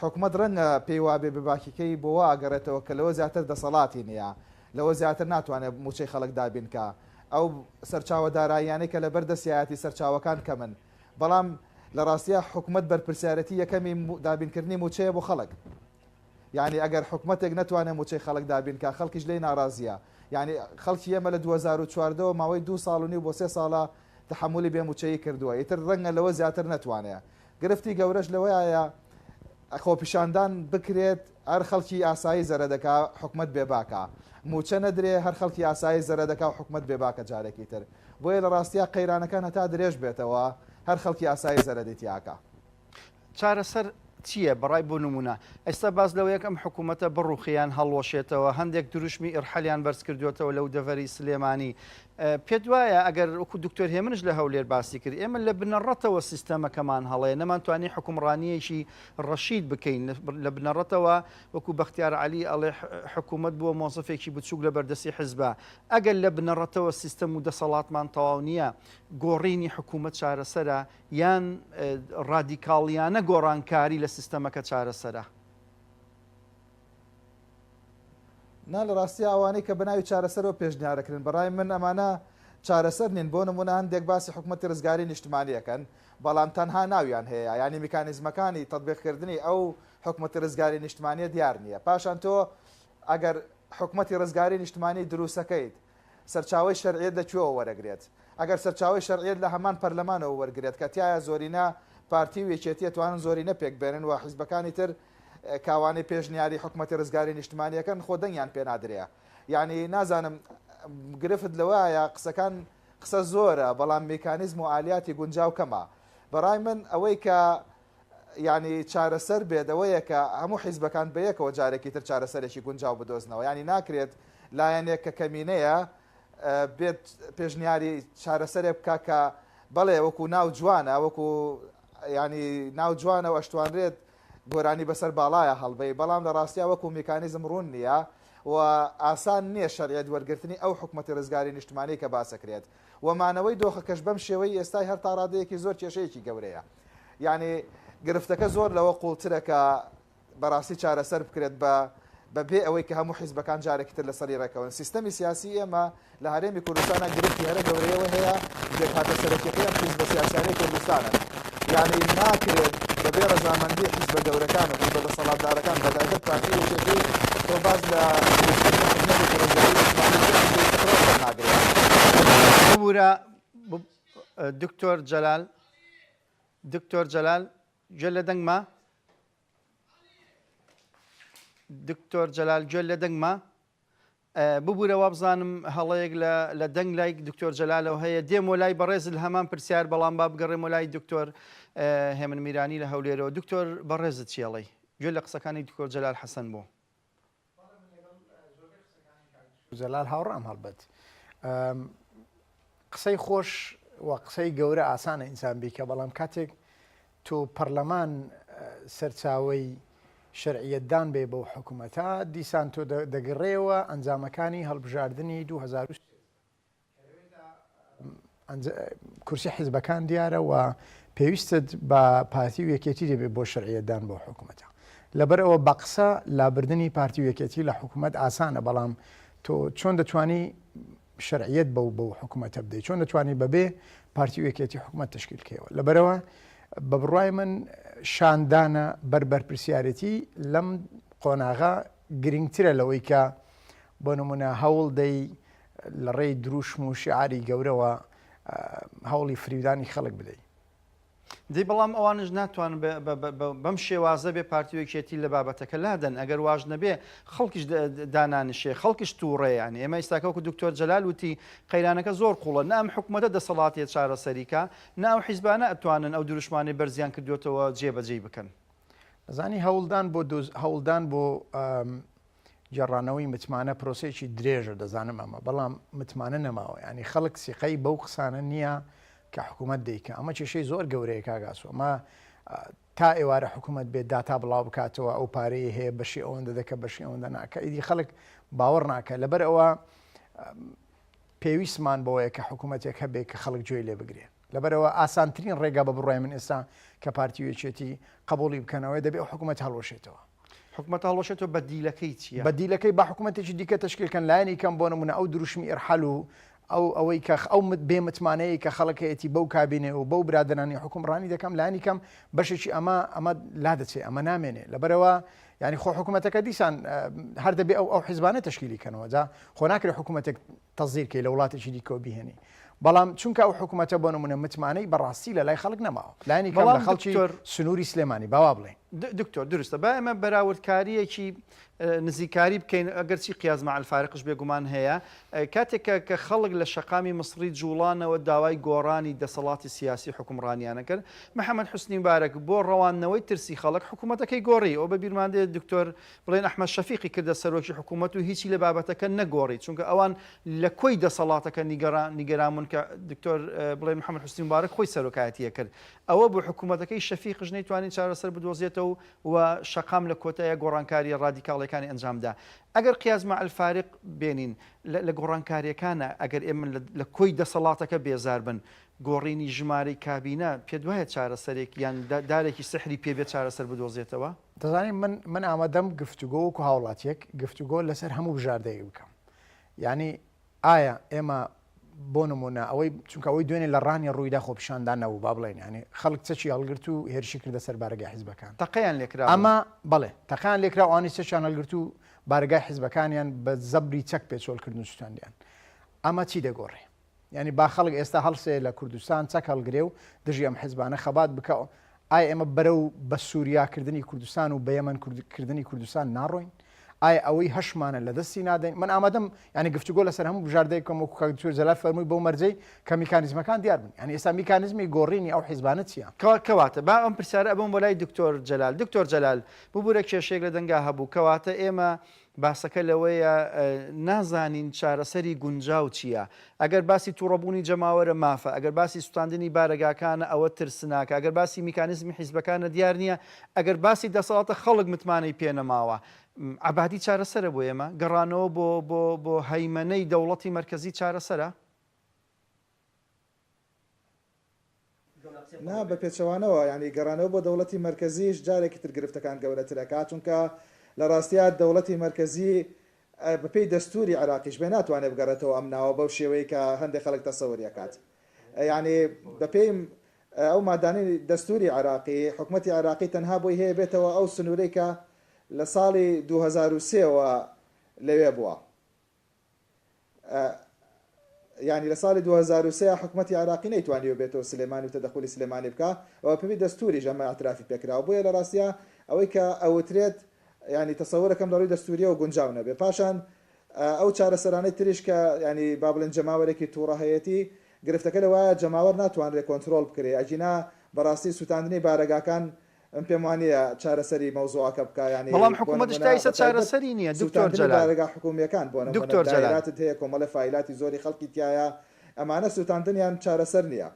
حکومەت ڕەنگە پێی وابێ بێباکیکەی بۆ وا ئەگەڕێتەوە کە لەوە زیاتر دەسەڵاتی نییە لەوە زیاتر ناتوانێت موچەی خەڵک دابین کا ئەو سەرچاوە داراییانەی کە لەبەر دەستیایەتی سەرچاوەکان کەمن بەڵام لە ڕاستیا حکومەت بەرپرسیارێتی یەکەمی دابینکردنی موچەیە بۆ خەڵک یانی ئەگەر حکومەتێک نەتوانێت موچەی خەڵک دابین کا خەڵکیش لێی ناڕازیە یانی خەڵکی ئێمە لە 2014 وە ماوەی دوو ساڵ و نیو بۆ سێ ساڵە تەحەمولی بێ موچەیی کردووە ئیتر ڕەنگە لەوە زیاتر نەتوانێ گرفتی گەورەش لەوەیە خۆپیشاندان بکرێت هەر خەڵکی ئاسایی زەرەدەکا حکومەت بێباکە موچە نەدرێ هەر خەڵکی ئاسایی زەرەدەکا و حکومەت بێباکە جارێکی تر بۆیە لە ڕاستیا قەیرانەکان هەتا درێژ بێتەوە هەر خەڵکی ئاسایی زەرەدی تیاکا. چارەسەر چییە بەڕای بۆ نمونە ئێستا باس لەوەیەک ئەم حکوومەتە بڕوخێ یان هەڵوەشێتەوە هەندێک دروشمی ئیرحەلیان بەرز کردوێتەوە لەو دەڤەری سلێمانی پێت وایە ئەگەر وەکو دکتۆر هێمنش لە هەولێر باسی کرد ئێمە لە بنەڕەتەوە سیستەمەکەمان هەڵەیە نەمانتوانی حکومڕانیەکی ڕەشید بکەین لە بنەڕەتەوە وەکو بەختیار عەلی ئەڵێ حکوومەت بووە مۆزەفێکی بچووک لە بەردەستی حزبە ئەگەر لە بنەڕەتەوە سیستەم و دەسەڵاتمان تەواو نییە گۆڕینی حکوومەت چارەسەرە یان ڕادیکاڵیانە گۆڕانکاری لە سیستەمەکە چارەسەرە؟ نا لە ڕاستیا ئەوانەی کە بەناوی چارەسەرەوە پێشنیارەکرێن بەڕای من ئەمانە چارەسەر نین بۆ نمونە هەندێک باسی حکومەتی ڕزگاری نیشتمانی ئەکەن بەڵام تەنها ناویان هەیە یانی میکانیزمەکانی تەتبیقکردنی ئەو حکومەتی ڕزگاری نیشتمانیە دیار نییە پاشان تۆ ئەگەر حکومەتی ڕزگاری نیشتمانی دروسەکەیت سەرچاوەی شەرعیەت لە کوێوە وەرەگرێت؟ ئەگەر سەرچاوەی شەرعیەت لە هەمان پەرلەمانەوە وەرگرێت کە تیایا زۆرینە پارتی و یەکێتی ئەتوانن زۆرینە پێک بێنن و حیزبەکانی تر کاوانەی پێشنیاری حکومەتی ڕزگاری نیشتمانی ئەکەن خۆ دەنگیان پێ نادرێ یانی نازانم گرفت لەوەیە قسەکان قسە زۆرە بەڵام میکانیزم و ئالیاتی گونجاو کەمە بەڕای من ئەوەی کە یانی چارەسەر بێت ئەوەیە کە هەموو حیزبەکان بەیەکەوە جارێکی تر چارەسەرێکی گونجاو بدۆزنەوە یانی ناکرێت لایەنێک کە کەمینەیە بێت پێشنیاری چارەسەرێک بکا کە بەڵێ وەکو ناو جوانە وەکو ینی ناو جوانە و ئەشتوانرێت گۆرانی بەسەر باڵایە هەڵبەی بەڵام لە ڕاستیا وەکو میکانیزم ڕوون نییە و ئاسان نییە شەرعیەت وەرگرتنی ئەو حکومەتی ڕزگاری نیشتمانی کە باسەکرێت و مانەوەی دۆخەکەش بەم شێوەی ئێستای هەر تا ڕادەیەکی زۆر کێشەیەکی گەورەیە یانی گرفتەکە زۆر لەوە قوڵترە کە بەڕاستی چارەسەر بکرێت بە بە بێ ئەوەی کە هەموو حیزبەکان جارێکی تر لەسەری ڕێکەون. سیستەمی سیاسی ئێمە لە هەرێمی کوردستانا گرفتی هەرە گەورەی ئەوە هەیە پێکهاتە سەرەکیەکەی ئەم حیزبە سیاسیانەی کوردستانن. یانی ناکرێت بە بێ ڕەزامەندی حیزبە گەورەکان و حیزبە دەسەڵاتدارەکان بە تایبەت پارتی و یەکێتی تۆ باس لە دروستکردنی حکومەتێکی ڕزگاری نیشتمانی بکەیت پێویستە سەرناگرێت. ببورە دکتۆر جەلال دکتۆر جەلال گوێ لە دەنگمە؟ دکتۆر جەلال گوێ لە دەنگمە؟ ببورە وابزانم هەڵەیەک لە دەنگ لای دکتۆر جەلالەوە هەیە دێمۆ لای بەڕێزت هەمان پرسیار بەڵام با بگەڕێمۆ لای دکتۆر هێمن میرانی لە هەولێرەوە دکتۆر بەڕێزت چیەڵی گوێ لە قسەکانی دکتۆر جەلال حەسەن بوو. جەلال هاوڕام هەڵبەت قسەی خۆش و قسەی گەورە ئاسانە ئینسان بیکە بەڵام کاتێک تۆ پەرلەمان سەرچاوەی شەرعیەتدان بێ بەو حکوومەتە دیسان تۆ دەگەڕێەوە ئەنجامەکانی هەڵبژاردنی 2000 کورسی حیزبەکان دیارە و پێویستت بە پارتی و یەکێتی دەبێت بۆ شەرعیەتدان بۆ حکوومەتە. لەبەرئەوە بە قسە لابردنی پارتی و یەکێتی لە حکوومەت ئاسانە بەڵام تۆ چۆن دەتوانی شەرعیەت بەو بەو حکوومەتە بدەیت چۆن دەتوانی بەبێ پارتی و یەکێتی حکوومەت تشکیل کەیەوە لەبەرەوە بە بڕای من شاندانە بەر بەرپرسیارەتی لەم قۆناغە گرنگترە لەوەی کە بۆ نمونە هەوڵ دەی لە ڕێی دروشم و شیعاری گەورەوە هەوڵی فریودانی خەڵک بدەی. دەی بەڵام ئەوانش ناتوانن بەم شێوازە بێ پارتی و یەکێتی لە بابەتەکە لادەن ئەگەر واش نەبێ خەڵکیش دانانشێ خەڵکیش تووڕەیە یانی ئێمە ئیستاکە وەکو دکتۆر جەلال وتی قەیرانەکە زۆر قوڵە نە ئەم حکومەتە دەسەڵاتیە چارەسەری کا نە ئەو حیزبانە ئەتوانن ئەو دروشمانەی بەرزیان کردوێتەوە جێبەجێی بکەن. ئەزانی هەوڵدان بۆ هەوڵدان بۆ گێڕانەوەی متمانە پرۆسەیەکی درێژە دەزانم ئەمە بەڵام متمانە نەماوە یانی خەڵک سیقەی بەو قسانە نییە کە حکوومەت دەیکە ئەمە کێشەی زۆر گەورەیە کاک ئاسۆ ئەمە تا ئێوارە حکوومەت بێت داتا بڵاو بکاتەوە ئەو پارەی هەیە بەشی ئەوەندە دەکە بەشی ئەوەندە ناکە ئیدی خەڵک باوەڕ ناکە لەبەر ئەوە پێویستمان بەوەیە کە حکوومەتێک هەبێ کە خەڵک گوێی لێ بگرێ لەبەرئەوە ئاسانترین ڕێگا بە بڕوای من ئێستا کە پارتی و یەکێتی قبوڵی بکەنەوە دەبێ ئەو حکوومەت هەڵوەشێتەوە. حکومەت هەڵوەشێتەوە بەدیلەکەی چییە؟ بەدیلەکەی با حکومەتێکی دیکە تەشکیل کەن لایەنی کەم بۆ نمونە ئەو دروشمی ئیرحال و ئەو ئەوەی کە ئەو بێ متمانەیە کە خەڵک هەیەتی بەو کابینێ و بەو برادەرانی حکومڕانی دەکەم لایەنی کەم بەشێکی ئەمە ئەمە لادەچێ ئەمە نامێنێ لەبەرئەوە یانی خۆ حکومەتەکە دیسان هەر دەبێ ئەو ئەو حیزبانە تەشکیلی کەنەوە جا خۆ ناکرێ حکومەتێک تەزیر کەی لە وڵاتێکی دیکەوە بیهێنی بەڵام چونکە ئەو حکوومەتە بۆ نمونە متمانەی بەڕاستی لە لای خەڵک نەماوە لایەنی کەم لە خەڵکی سنووری سلێمانی باوا بڵێین. دکتۆر دروستە با ئێمە بەراوردکارییەکی نزیکاری بکەین ئەگەرچی قیاس مع الفارقش بێگومان هەیە کاتێک کە کە خەڵک لە شەقامی میسڕی جوڵانەوە داوای گۆڕانی دەسەڵاتی سیاسی حوکمڕانیانە کرد محەمەد حوسنی مبارەک بۆ ڕەواندنەوەی ترسی خەڵک حکوومەتەکەی گۆڕی ئەو بە بیرمان دێت دکتۆر بڵێن ئەحمەد شەفیقی کردە سەرۆکی حکوومەت و هیچی لە بابەتەکە نەگۆڕی چونکە ئەوان لە کۆی دەسەڵاتەکە نیگەران نیگەران بوون کە دکتۆر بڵێن محەمەد حوسنی مبارەک خۆی سەرۆکایەتیە کرد ئەوە بوو حکوومەتەکەی شەفیقش نەیتوانی چارەسەر بدۆزێتەوە و شەقام لە کۆتاییا گۆڕانکارییە ڕادیکاڵیەکانی ئەنجام دا. ئەگەر قیاس مع الفارق بێنین لە گۆڕانکاریەکانە ئەگەر ئێمە لە کۆی دەسەڵاتەکە بێزار بن گۆڕینی ژمارەی کابینە پێت وایە چارەسەرێک یان دارێکی سحری پێ بێت چارەسەر بدۆزێتەوە؟ دەزانین من من ئامادەم گفتوگۆ وەکو هاوڵاتیەک گفتوگۆ لەسەر هەموو بژاردەیەک بکەم یعنی ئایا ئێمە بۆ نمونە ئەوەی چونکە ئەوەی دوێنێ لە ڕانیە ڕوویدا خۆپیشاندان نەبوو با بڵێین یانی خەڵک چەکی هەڵگرت و هێرشی کردە سەر بارەگای حیزبەکان تەقەیان لێکرا ئەمە بەڵێ تەقیان لێکرا ئەوانی چەکیان هەڵگرت و بارەگای حیزبەکانیان بە زەبری چەک پێچۆل کردن و سوتاندیان ئەمە چی دەگۆڕێ یعنی با خەڵک ئێستا هەڵسێ لە کوردستان چەک هەڵگرێ و دژی ئەم حزبانە خەبات بکە ئایا ئێمە بەرەو بە سووریا کردنی کوردستان و بە یەمەن کردنی کوردستان ناڕۆین؟ ئایا ئەوەی هەشمانە لە دەستی نادەین؟ من ئامادەم یانی گفتوگۆ لەسەر هەموو بژاردەیەک بکەم وەکو کاک دکتۆر جەلال فەرمووی بەو مەرجەی کە میکانیزمەکان دیار بن. یانی ئێستا میکانیزمی گۆڕینی ئەو حیزبانە چییە؟ کەواتە با ئەم پرسیارە ئەبەم بۆ لای دکتۆر جەلال. دکتۆر جەلال، ببورە کێشەیەک لە دەنگا هەبوو. کەواتە ئێمە باسەکە لەوەیە نازانین چارەسەری گونجاو چییە. ئەگەر باسی توڕەبوونی جەماوەرە مافە، ئەگەر باسی سوتاندنی بارەگاکانە ئەوە ترسناکە، ئەگەر باسی میکانیزمی حیزبەکانە دیار نییە، ئەگەر باسی دەسەڵاتە خەڵک متمانەی پێ نەماوە. عەبادی چارەسەرە بۆ ئێمە؟ گەڕانەوە بۆ بۆ بۆ هەیمەنەی دەوڵەتی مەرکەزی چارەسەرە؟ نا بە پێچەوانەوە یانی گەڕانەوە بۆ دەوڵەتی مەرکەزیش جارێکی تر گرفتەکان گەورەتر ئەکات چونکە لە ڕاستیا دەوڵەتی مەرکەزی بە پێی دەستوری عێراقیش بێ ناتوانێت بگەڕێتەوە ئەم ناوە بەو شێوەی کە هەندێک خەڵک تەسەوری ئەکات یانی بە پێی ئەو مادانەی دەستوری عێراقی حکومەتی عێراقی تەنها بۆی هەیە بێتەوە ئەو سنوورەی کە لە ساڵی 2003 وە لەوێ بووە. یانی لە ساڵی 2003 حکومەتی عێراقی نەیتوانیوە بێتەوە سلێمانی و تەدەخولی سلێمانی بکا و بەپێی دەستوریش ئەمە ئیعترافی پێکراوە بۆیە لە ڕاستیا ئەوەی کە ئەوترێت یانی تەسەورەکەم لە ڕووی دەستوریەوە گونجاو نەبێ پاشان ئەو چارەسەرانەی تریش کە یانی با بڵێن جەماوەرێکی توڕە هەیەتی گرفتەکە لەوایە جەماوەر ناتوانرێ کۆنترۆڵ بکرێ ئەگینا بەڕاستی سوتاندنی بارەگاکان من پێم وانیە چارەسەری مەوزوعەکە بکا یانی بەڵام بۆ حکومەتش نمونە تا ئیستا بەتایبەت چارەسەری نیە دکتۆر سوتاندنی جەلال. بارەگا حکومیەکان بۆ نمونە دکتۆر جەلال. دایراتت هەیە کۆمەڵێ فایلاتی زۆری خەڵکی تیایە ئەمانە سوتاندنیان چارەسەر نیە.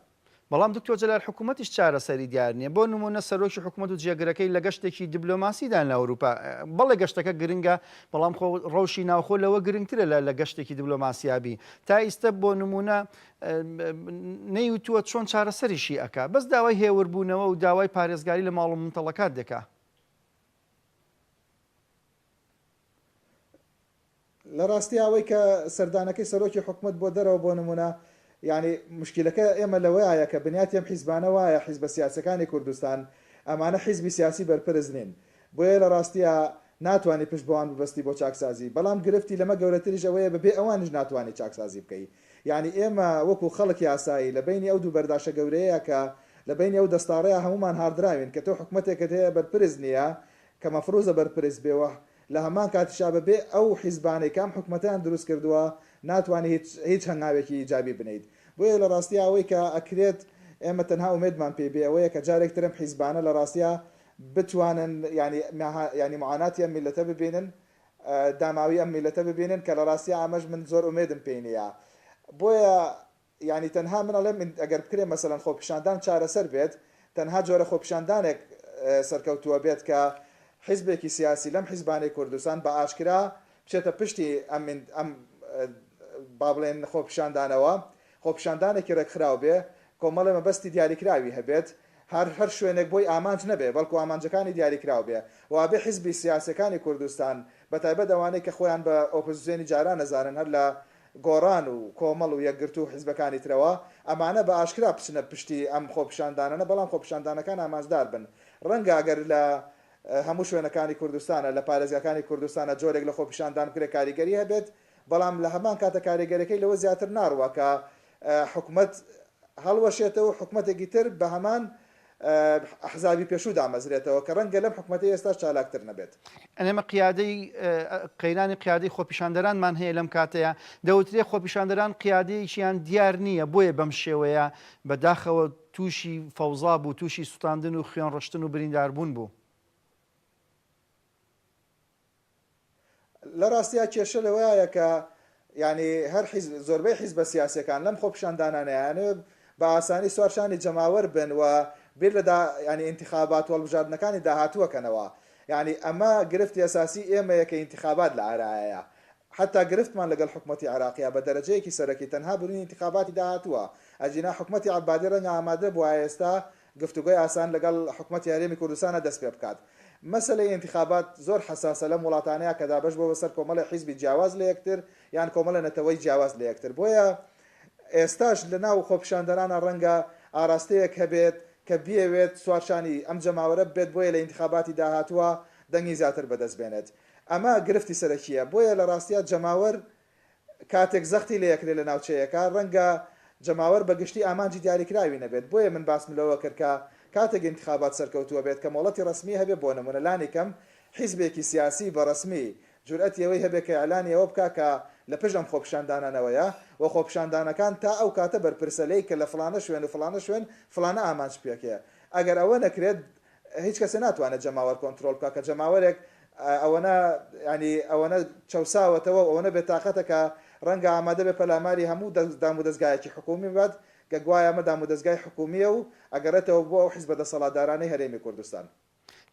بەڵام دکتۆر جەلال حکومەتیش چارەسەری دیار نیە بۆ نمونە سەرۆکی حکومەت و جێگرەکەی لە گەشتێکی دبلۆماسیدان لە ئەوروپا بەڵێ گەشتەکە گرنگە بەڵام خۆ ڕەوشی ناوخۆ لەوە گرنگترە لە لە گەشتێکی دبلۆماسیا بی تا ئیستە بۆ نمونە نەیوتووە چۆن چارەسەریشی ئەکا بەس داوای هێوربوونەوە و داوای پارێزگاری لە ماڵ و ممتەڵەکات دەکا. لە ڕاستیا ئەوەی کە سەردانەکەی سەرۆکی حکومەت بۆ دەرەوە بۆ نمونە یانی موشکیلەکە ئێمە لەوەیایە کە بنیاتی ئەم حیزبانە وایە حیزبە سیاسیەکانی کوردستان ئەمانە حیزبی سیاسی بەرپرس نین بۆیە لە ڕاستیا ناتوانی پشت بەوان ببەستی بۆ چاکسازی بەڵام گرفتی لەمە گەورەتریش ئەوەیە بەبێ ئەوانیش ناتوانی چاکسازی بکەی یانی ئێمە وەکو خەڵکی ئاسایی لە بەینی ئەو دوو بەرداشە گەورەیە کە لە بەینی ئەو دەستاڕەیە هەموومان هاڕدراوین کە تۆ حکومەتێکت هەیە بەرپرس نییە کە مەفروزە بەرپرس بێ و لە هەمان کاتیشا بە بێ ئەو حیزبانەی کە ئەم حکومەتەیان دروست کردووە ناتوانی هیچ هیچ هەنگاوێکی ئیجابی بنێیت بۆیە لە ڕاستیا ئەوەی کە ئەکرێت ئێمە تەنها ئومێدمان پێی بێ ئەوەیە کە جارێک تر ئەم حیزبانە لە ڕاستیا بتوانن یانی یانی معاناتی ئەم میللەتە ببینن داماوی ئەم میللەتە ببینن کە لە ڕاستیا ئەمەش من زۆر ئومێدم پێی نییە بۆیە یانی تەنها من ئەڵێم ئەگەر بکرێ مەسەلەن خۆپیشاندان چارەسەر بێت تەنها جۆرە خۆپیشاندانێک سەرکەوتووە بێت کە حیزبێکی سیاسی لەم حیزبانەی کوردستان بە ئاشکرا بچێتە پشتی ئەم ئەم با بڵێن خۆپیشاندانەوە خۆپیشاندانێکی ڕێکخراو بێ کۆمەڵێ مەبەستی دیاریکراوی هەبێت هەر هەر شوێنێک بۆی ئامانج نەبێ بەڵکو ئامانجەکانی دیاریکراو بێ و ئەبێ حیزبی سیاسیەکانی کوردستان بەتایبەت ئەوانەی کە خۆیان بە ئۆپۆزسیۆنی جاران ئەزانن هەر لە گۆڕان و کۆمەڵ و یەکگرتوو و حیزبەکانی ترەوە ئەمانە بە ئاشکرا بچنە پشتی ئەم خۆپیشاندانانە بەڵام خۆپیشاندانەکان ئامانجدار بن ڕەنگە ئەگەر لە هەموو شوێنەکانی کوردستانە لە پارێزگاکانی کوردستانە جۆرێک لە خۆپیشاندان بکرێ کاریگەری هەبێت بەڵام لە هەمان کاتە کاریگەرەکەی لەوە زیاتر ناڕوا کە حکومەت هەڵوەشێتەوە و حکومەتێکی تر بە هەمان ئەحزابی پێشوو دامەزرێتەوە کە ڕەنگە لەم حکومەتەی ئێستاش چالاکتر نەبێت. ئێمە قیادەی قەیرانی قیادەی خۆپیشاندەرانمان هەیە لەم کاتەیا دەوترێ خۆپیشاندەران قیادەیەکیان دیار نییە بۆیە بەم شێوەیە بە داخەوە تووشی فەوزا بوو تووشی سوتاندن و خوێن ڕشتن و برینداربوون بوو. لە ڕاستیا کێشە لەوەیایە کە یانی هەر حیزب زۆربەی حیزبە سیاسیەکان لەم خۆپیشاندانانە یانەوێ بە ئاسانی سوار شانی جەماوەر بن و بیر لە دا یانی ئینتخابات و هەڵبژاردنەکانی داهاتووە کەنەوە یانی ئەمە گرفتی ئەساسی ئێمەیە کە ئینتخابات لە ئارایە حەتا گرفتمان لەگەڵ حکومەتی عێراقیا بە دەرەجەیەکی سەرەکی تەنها برونی ئینتخاباتی داهاتووە ئەگینا حکومەتی عەبادی ڕەنگە ئامادە بوایە ئێستا گفتوگۆی ئاسان لەگەڵ حکومەتی هەرێمی کوردستانا دەست پێ بکات. مەسەلەی ئینتخابات زۆر حەساسە لەم وڵاتانەیا کە دابەش بووە بەسەر کۆمەڵێ حیزبی جیاواز لە یەکتر یان کۆمەڵێ نەتەوەی جیاواز لە یەکتر بۆیە ئێستاش لە ناو خۆپیشاندەرانا ڕەنگە ئاراستەیەک هەبێت کە بیەوێت سوارشانی ئەم جەماوەرە ببێت بۆیە لە ئینتخاباتی داهاتووا دەنگی زیاتر بەدەست بێنێت ئەمە گرفتی سەرەکییە بۆیە لە ڕاستیا جەماوەر کاتێک زەختی لێ ئەکرێ لە ناوچەیەکا ڕەنگە جەماوەر بە گشتی ئامانجی دیاریکراوی نەبێت بۆیە من باسم لەوە کرد کە کاتێک ئینتخابات سەرکەوتووە بێت کە مۆڵەتی ڕەسمی هەبێ بۆ نموونە لانی کەم حیزبێکی سیاسی بە ڕەسمی جورئەتی ئەوەی هەبێ کە ئیعلانی ئەوە بکا کە لە پشت ئەم خۆپیشاندانانەوەیە و خۆپیشاندانەکان تا ئەو کاتە بەرپرسە لێی کە لە فڵانە شوێن و فڵانە شوێن فڵانە ئامانج پێکێ ئەگەر ئەوە نەکرێت هیچ کەسێ ناتوانێت جەماوەر کۆنترۆڵ بکا کە جەماوەرێک ئەوەنە یانی ئەوەنە چەوساوەتەوە و ئەوەنە بێتاقەتە کە ڕەنگە ئامادە بێ پەلاماری هەموو دامودەزگایەکی حکوومی بات کە گوایە ئەمە دامودەزگای حکوومییە و ئەگەڕێتەوە بۆ ئەو حیزبە دەسەڵاتدارانەی هەرێمی کوردستان.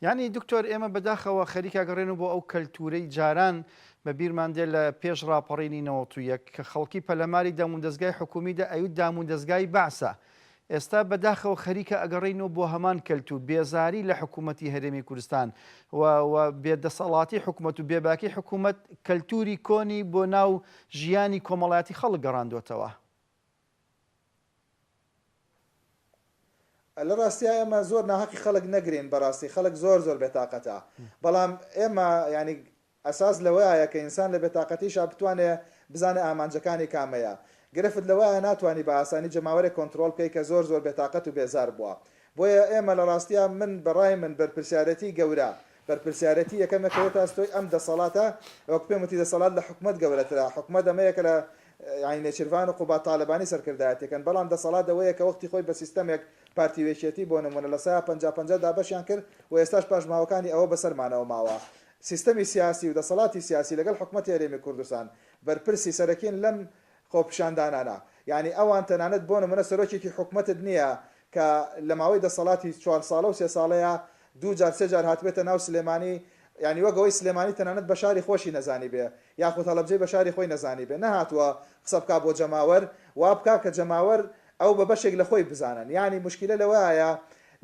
یانی دکتۆر ئێمە بەداخەوە خەریکە گەڕێنەوە بۆ ئەو کەلتورەی جاران بە بیرمان دێ لە پێش ڕاپەڕینی 91 کە خەڵکی پەلەماری دامودەزگای حکومی دە ئەیوت دامودەزگای بەعسە ئێستا بەداخەوە خەریکە ئەگەڕێینەوە بۆ هەمان کەلتور بێزاری لە حکومەتی هەرێمی کوردستان و و بێدەسەڵاتی حکومەت و بێباکی حکومەت کەلتوری کۆنی بۆ ناو ژیانی کۆمەڵایەتی خەڵک گەڕاندۆتەوە. لە ڕاستیا ئێمە زۆر ناهەقی خەڵک نەگرین بەڕاستی خەڵک زۆر زۆر بێتاقەتە بەڵام ئێمە یانی ئەساس لەوەیایە کە ئینسان لە بێتاقەتیشا بتوانێ بزانێ ئامانجەکانی کامەیە. گرفت لەوەیایە ناتوانی بە ئاسانی جەماوەرێک کۆنترۆڵ بکەی کە زۆر زۆر بێتاقەت و بێزار بووە. بۆیە ئێمە لە ڕاستیا من بە ڕای من بەرپرسیارێتی گەورە، بەرپرسیارێتی یەکەم ئەکەوێتە ئەستۆی ئەم دەسەڵاتە، وەک پێم وتی دەسەڵات لە حکومەت گەورەترە، حکومەت ئەمەیە کە لە یانی نێچیرڤان و قوباد تالەبانی سەرکردایەتی ئەکەن، بەڵام دەسەڵات ئەوەیە کە وەختی خۆی بە سیستەمێک پارتی و یەکێتی بۆ نموونە لە سەیا 50 50 دابەشیان کرد و ئێستاش پاشماوەکانی ئەوە بەسەرمانەوە ماوە. سیستەمی سیاسی و دەسەڵاتی سیاسی لەگەڵ حکومەتی هەرێمی کوردستان بەرپرسی سەرەکین لەم خۆپیشاندانانە. یانی ئەوان تەنانەت بۆ نمونە سەرۆکێکی حکومەتت نییە کە لە ماوەی دەسەڵاتی چوار ساڵە و سێ ساڵەیا دوو جار سێ جار هاتبێتە ناو سلێمانی یانی وەک ئەوەی سلێمانی تەنانەت بە شاری خۆشی نەزانیبێ یاخود هەڵەبجەی بە شاری خۆی نەزانیبێ نەهاتووە قسە بکا بۆ جەماوەر وا بکا کە جەماوەر ئەو بە بەشێک لە خۆی بزانن یانی موشکیلە لەوەیایە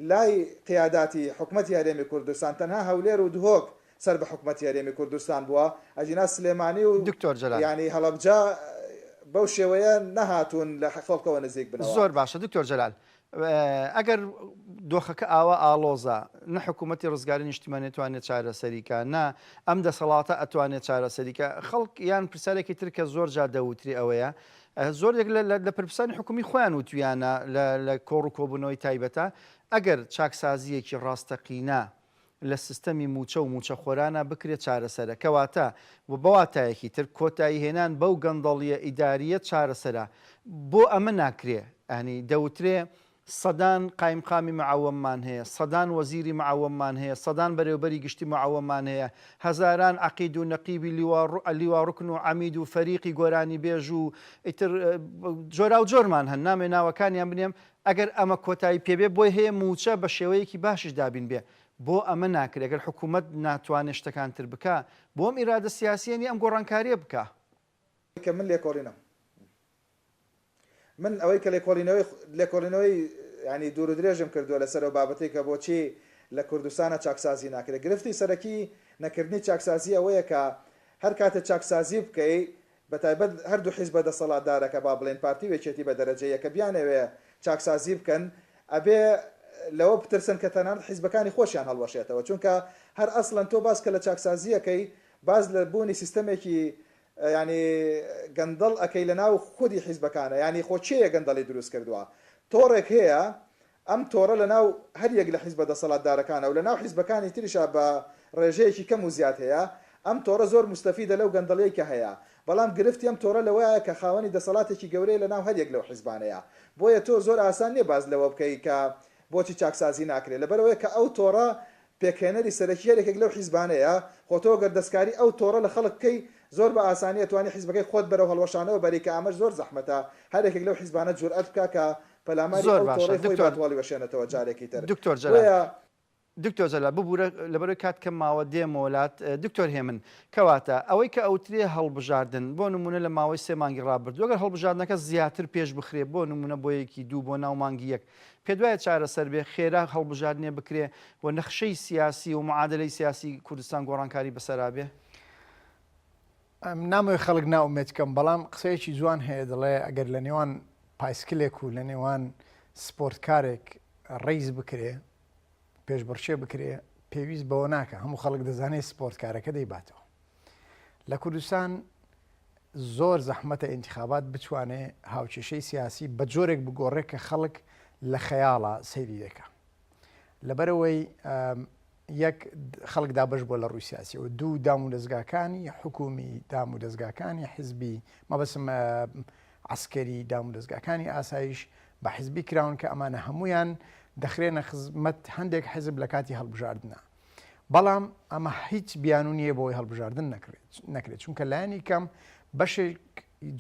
لای قیاداتی حکومەتی هەرێمی کوردستان تەنها هەولێر و دهۆک سەر بە حکومەتی هەرێمی کوردستان بووە ئەگینا سلێمانی و دکتۆر جەلال. یانی هەڵەبجە بەو شێوەیە نەهاتوون لە خەڵکەوە نزیک بنەوە. زۆر باشە دکتۆر جەلال ئەگەر دۆخەکە ئاوا ئاڵۆزە نە حکوومەتی ڕزگاری نیشتیمانی توانێت چارەسەریکە نە ئەم دەسەڵاتە ئەتوانێت چارەسەریکە خەڵک یان پرسیارێکی تر کە زۆر جار دەوتری ئەوەیە زۆرێک لە پرپسانی حکومی خۆیان وتویانە لە کۆڕ و کۆبوونەوەی تایبەتە ئەگەر چاکسازییەکی ڕاستەقینە لە سیستەمی مووچە و مووچەخۆرانە بکرێت چارەسەرە کەواتە و بە واتایەکی تر کۆتایی هێنان بەو گەندەڵییە ئیدارییە چارەسەرە بۆ ئەمە ناکرێ یانی دەوترێ سەدان قایمقامی معەوەممان هەیە، سەدان وەزیری معەوەممان هەیە، سەدان بەرێوبەری گشتی معەوەممان هەیە، هەزاران عەقید و نەقیبی لیوا ڕوکن و عەمید و فەریقی گۆرانیبێژ و ئیتر جۆراوجۆرمان هەن، نامەوێ ناوەکانیان بنێم، ئەگەر ئەمە کۆتایی پێبێ بۆی هەیە مووچە بە شێوەیەکی باشیش دابین بێ، بۆ ئەمە ناکرێ؟ گەر حکوومەت ناتوانێ شتەکان تر بکا، بۆ ئەم ئیرادە سیاسییە نییە ئەم گۆڕانکارییە بکا؟ کە من لێکۆڵینەوە من ئەوەی کە لێکۆڵینەوەی لێکۆڵینەوەی یانی دوور و درێژم کردووە لەسەر ئەو بابەتەی کە بۆچی لە کوردستانە چاکسازی ناکرێت گرفتی سەرەکی نەکردنی چاکسازی ئەوەیە کە هەر کاتێ چاکسازی بکەی بە تایبەت هەردوو حیزبە دەسەڵاتدارەکە با بڵێین پارتی و یەکێتی بە دەرەجە یەکە بیانەوێ چاکسازی بکەن ئەبێ لەوە بترسن کە تەنانەت حیزبەکانی خۆشیان هەڵوەشێتەوە چونکە هەر ئەسڵەن تۆ باس کە لە چاکسازیەکەی باس لە بوونی سیستەمێکی یانی گەندەڵ ئەکەی لەناو خودی حیزبەکانە یانی خۆ کێیە گەندەڵی دروست کردوە تۆڕێک هەیە ئەم تۆڕە لەناو هەر یەک لە حیزبە دەسەڵاتدارەکانە و لەناو حیزبەکانی تریشا بە ڕێژەیەکی کەم و زیاد هەیە ئەم تۆڕە زۆر موستەفیدە لەو گەندەڵیەی کە هەیە بەڵام گرفتی ئەم تۆڕە لەوەیە کە خاوەنی دەسەڵاتێکی گەورەیە لەناو هەر یەک لەو حیزبانەیە بۆیە تۆ زۆر ئاسان نیە باس لەوە بکەی کە بۆچی چاکسازی ناکرێ لەبەرئەوەیە کە ئەو تۆڕە پێکهێنەری سەرەکی هەریەکێک لەو حیزبانەیە، خۆ تۆ گەر دەستکاری ئەو تۆڕە لە خەڵک بکەی زۆر بە ئاسانی ئەتوانی حیزبەکەی خۆت بەرەو هەڵوەشانەوە بەری کە ئەمەش زۆر زەحمەتە هەریەکێک لەو حیزبانە جورئەت بکا کە پەلاماری زۆر ئەو باشە تۆڕەی خۆی دکتۆر بات و هەڵیوەشێنێتەوە جارێکی تر دکتۆر جەلال. بۆیە. دکتۆر جەلال ببورە لەبەرەوەی کات کەم ماوە دێمەوە لات دکتۆر هێمن کەواتە ئەوەی کە ئەوترێ هەڵبژاردن بۆ نمونە لە ماوەی سێ مانگی ڕابردوو ئەگەر هەڵبژاردنەکە زیاتر پێش بخرێ بۆ نمونە بۆ یەکی دوو بۆ ناو مانگی یەک پێت وایە چارەسەر بێ خێرا هەڵبژاردنێ بکرێ و نەخشەی سیاسی و معادلەی سیاسی کوردستان گۆڕانکاری بەسەرا بێ؟ نامەوێ خەڵک نائومێد کەم بەڵام قسەیەکی جوان هەیە دەڵێ ئەگەر لە نێوان پایسکلێک و لە نێوان سپۆرتکارێک ڕیز بکرێ پێشبڕکێ بکرێ پێویست بەوە ناکە هەموو خەڵک دەزانێت سپۆرتکارەکە دەیباتەوە لە کوردستان زۆر زەحمەتە ئینتخابات بتوانێ هاوکێشەی سیاسی بە جۆرێک بگۆڕێ کە خەڵک لە خەیاڵە سەیری دەکا لەبەرەوەی یەک خەڵک دابەش بووە لە ڕووی سیاسیەوە دوو دام و دەزگاکانی حکومی دام و دەزگاکانی حزبی مەبەسم عسکەری دام و دەزگاکانی ئاسایش بە حزبی کراون کە ئەمانە هەمویان دەخرێنە خزمەت هەندێک حزب لە کاتی هەڵبژاردنە بەڵام ئەمە هیچ بیانو نییە بۆی هەڵبژاردن نەکرێت نەکرێت چونکە لایەنی کەم بەشێک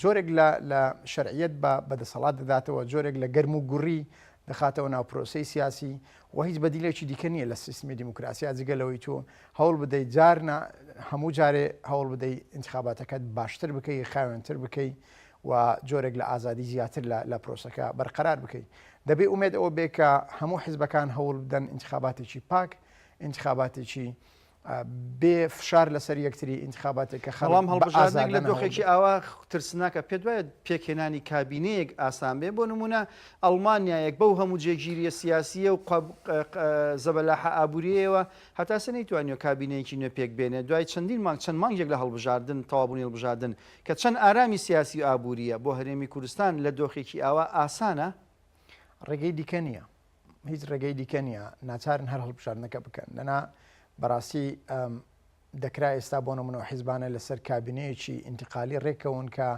جۆرێک لە لە شەرعیەت بە بە دەسەڵات دەداتەوە، جۆرێک لە گەرم و گوڕی دەخاتەوە ناو پرۆسەی سیاسی و هیچ بەدیلێکی دیکە نییە لە سیستمی دیموکراسیا جگە لەوەی تۆ هەوڵ بدەی جار نا هەموو جارێ هەوڵ بدەی ئینتخاباتەکەت باشتر بکەی خاوێنتر بکەی و جۆرێک لە ئازادی زیاتر لە لە پرۆسەکە بەرقەرار بکەی دەبێ ئومێد ئەوە بێ کە هەموو حیزبەکان هەوڵ بدەن ئینتخاباتێکی پاک ئینتخاباتێکی بێ فشار لەسەر یەکتری ئینتخاباتێک کە خەڵک بەڵام بە هەڵبژاردنێک لە ئازادانە هەوڵ دۆخێکی بدەن. ئاوا ترسناکە پێت وایە پێکهێنانی کابینەیەک ئاسان بێ؟ بۆ نموونە ئەڵمانیایەک بەو هەموو جێگیرییە سیاسییە و زەبەلاحە ئابوورییەوە هەتا ئێستا نەیتوانیوە کابینەیەکی نوێ پێک بێنێ دوای چەندین مانگ چەند مانگێک لە هەڵبژاردن تەواوبوونی هەڵبژاردن کە چەند ئارامی سیاسی و ئابوورییە بۆ هەرێمی کوردستان لە دۆخێکی ئاوا ئاسانە؟ ڕێگەی دیکە نییە. هیچ ڕێگەی دیکە نییە ناچارن هەر هەڵبژاردنەکە بکەن دەنا بەڕاستی دەکرا ئێستا بۆ نمونە حیزبانە لەسەر کابینەیەکی ئینتقالی ڕێکەون کە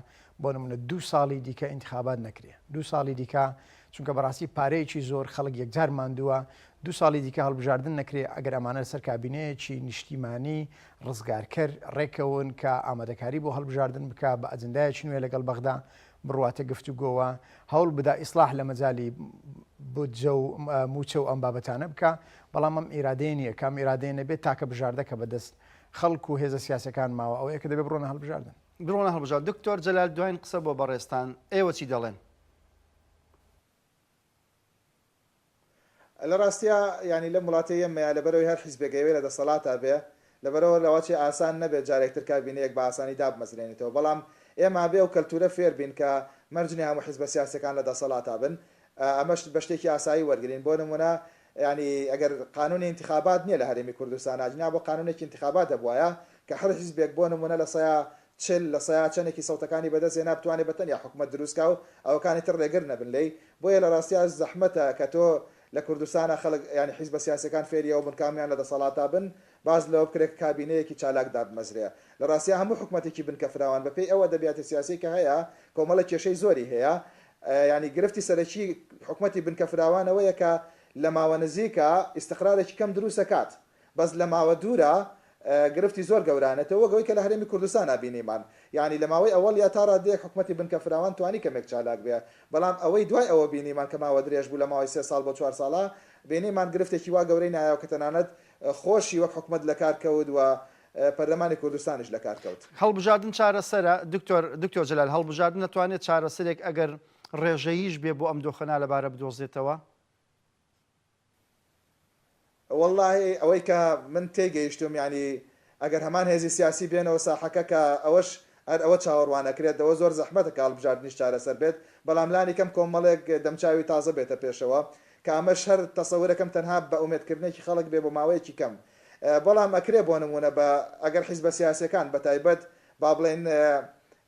بۆ نمونە دوو ساڵی دیکە ئینتخابات نەکرێ دوو ساڵی دیکە چونکە بەڕاستی پارەیەکی زۆر خەڵک یەکجار ماندووە دوو ساڵی دیکە هەڵبژاردن نەکرێ ئەگەر ئەمانە لەسەر کابینەیەکی نیشتیمانی ڕزگارکەر ڕێکەون کە ئامادەکاری بۆ هەڵبژاردن بکە بە ئەجندایەکی نوێ لەگەڵ بەغدا بڕواتە گفتوگۆوە، هەوڵ بدا ئیسڵاح لە مەجالی بودجە و مووچە و ئەم بابەتانە بکا، بەڵام ئەم ئیرادەیە نییە، کە ئەم ئیرادەیە نەبێت تاکە بژاردە کە بەدەست خەڵک و هێزە سیاسیەکان ماوە ئەوەیە کە دەبێت بڕۆنە هەڵبژاردن. بڕۆنە هەڵبژاردن. دکتۆر جەلال دواین قسە بۆ بەڕێزتان، ئێوە چی دەڵێن؟ لە ڕاستیا یانی لەم وڵاتەی ئێمەیا لەبەرئەوەی هەر حیزبێک ئەیەوێ لە دەسەڵاتا بێ لەبەرئەوە لەوەچێ ئاسان نەبێت جارێکتر کابینەیەک بە ئاسانی دابمەزرێنێتەوە بەڵام ئێمە ئەبێ ئەو کەلتورە فێر بین کە مەرج نیە هەموو حیزبە سیاسیەکان لە دەسەڵاتا بن ئەمەش بە شتێکی ئاسایی وەرگرین بۆ نمونە یانی ئەگەر قانونی ئینتخابات نیە لە هەرێمی کوردستانا ئەگینا بۆ قانونێکی ئینتخابات هەبوایە کە هەر حیزبێک بۆ نمونە لە سەیا 40 لە سەیا چەنێکی سەوتەکانی بەدەست هێنا بتوانێ بە تەنیا حکومەت دروست کا و ئەوەکانی تر ڕێگر نەبن لێی بۆیە لە ڕاستیا زەحمەتە کە تۆ لە کوردستانا خەڵک یانی حیزبە سیاسیەکان فێری ئەوە بوون کە هەموویان لە دەسەڵاتا بن باس لەوە بکرێ کە کابینەیەکی چالاک دابمەزرێ لە ڕاستیا هەموو حکومەتێکی بنکە فراوان بە پێی ئەو ئەدەبیاتە سیاسیەی کە هەیە کۆمەڵێک کێشەی زۆری هەیە یانی گرفتی سەرەکی حکومەتی بنکە فراوان ئەوەیە کە لە ماوە نزیکا ئیستقرارێکی کەم دروست ئەکات بەس لە ماوە دوورا گرفتی زۆر گەورانەتەوە وەک ئەوەی کە لە هەرێمی کوردستانا بینیمان یانی لە ماوەی ئەوەڵیا تا ڕادەیەک حکومەتی بنکە فراوان توانی کەمێک چالاک بێ بەڵام ئەوەی دوای ئەوە بینیمان کە ماوە درێژ بوو لە ماوەی سێ ساڵ بۆ چوار ساڵا بینیمان گرفتێکی وا گەورەی نایەوە کە تەنانەت خۆشی وەک حکومەت لەکار کەوت و پەرلەمانی کوردستانیش لەکار کەوت. هەڵبژاردن چارەسەرە دکتۆر دکتۆر جەلال هەڵبژاردن ئەتوانێت چارەسەرێک ئەگەر ڕێژەییش بێ بۆ ئەم دۆخە نالەبارە بدۆزێتەوە؟ وەڵاهی ئەوەی کە من تێی گەیشتووم یانی ئەگەر هەمان هێزی سیاسی بێنەوە ساحەکە کە ئەوەش هەر ئەوە چاوەڕوان ئەکرێت ئەوە زۆر زەحمەتە کە هەڵبژاردنیش چارەسەر بێت بەڵام لانی کەم کۆمەڵێک دەمچاوی تازە بێتە پێشەوە کە ئەمەش هەر تەسەورەکەم تەنها بە ئومێد کردنێکی خەڵک بێ بۆ ماوەیەکی کەم بەڵام ئەکرێ بۆ نموونە بە ئەگەر حیزبە سیاسیەکان بە تایبەت با بڵێین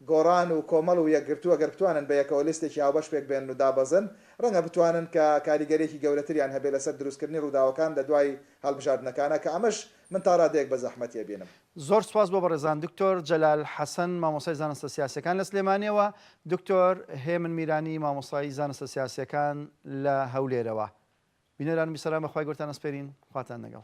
گۆڕان و کۆمەڵ و یەکگرتوو ئەگەر بتوانن بە یەکەوە لیستێکی هاوبەش پێک بێنن و دابەزن، ڕەنگە بتوانن کە کاریگەرییەکی گەورەتریان هەبێ لەسەر دروستکردنی ڕووداوەکان لە دوای هەڵبژاردنەکانە، کە ئەمەش من تا ڕادەیەک بە زەحمەتی ئەبینم. زۆر سوپاس بۆ بەڕێزان دکتۆر جەلال حەسەن مامۆستای زانستە سیاسیەکان لە سلێمانیەوە، دکتۆر هێمن میرانی مامۆستای زانستە سیاسیەکان لە هەولێرەوە. بینەران و بیسەران بە خوای گەورەتان ئەسپێرین، خواتان لەگەڵ.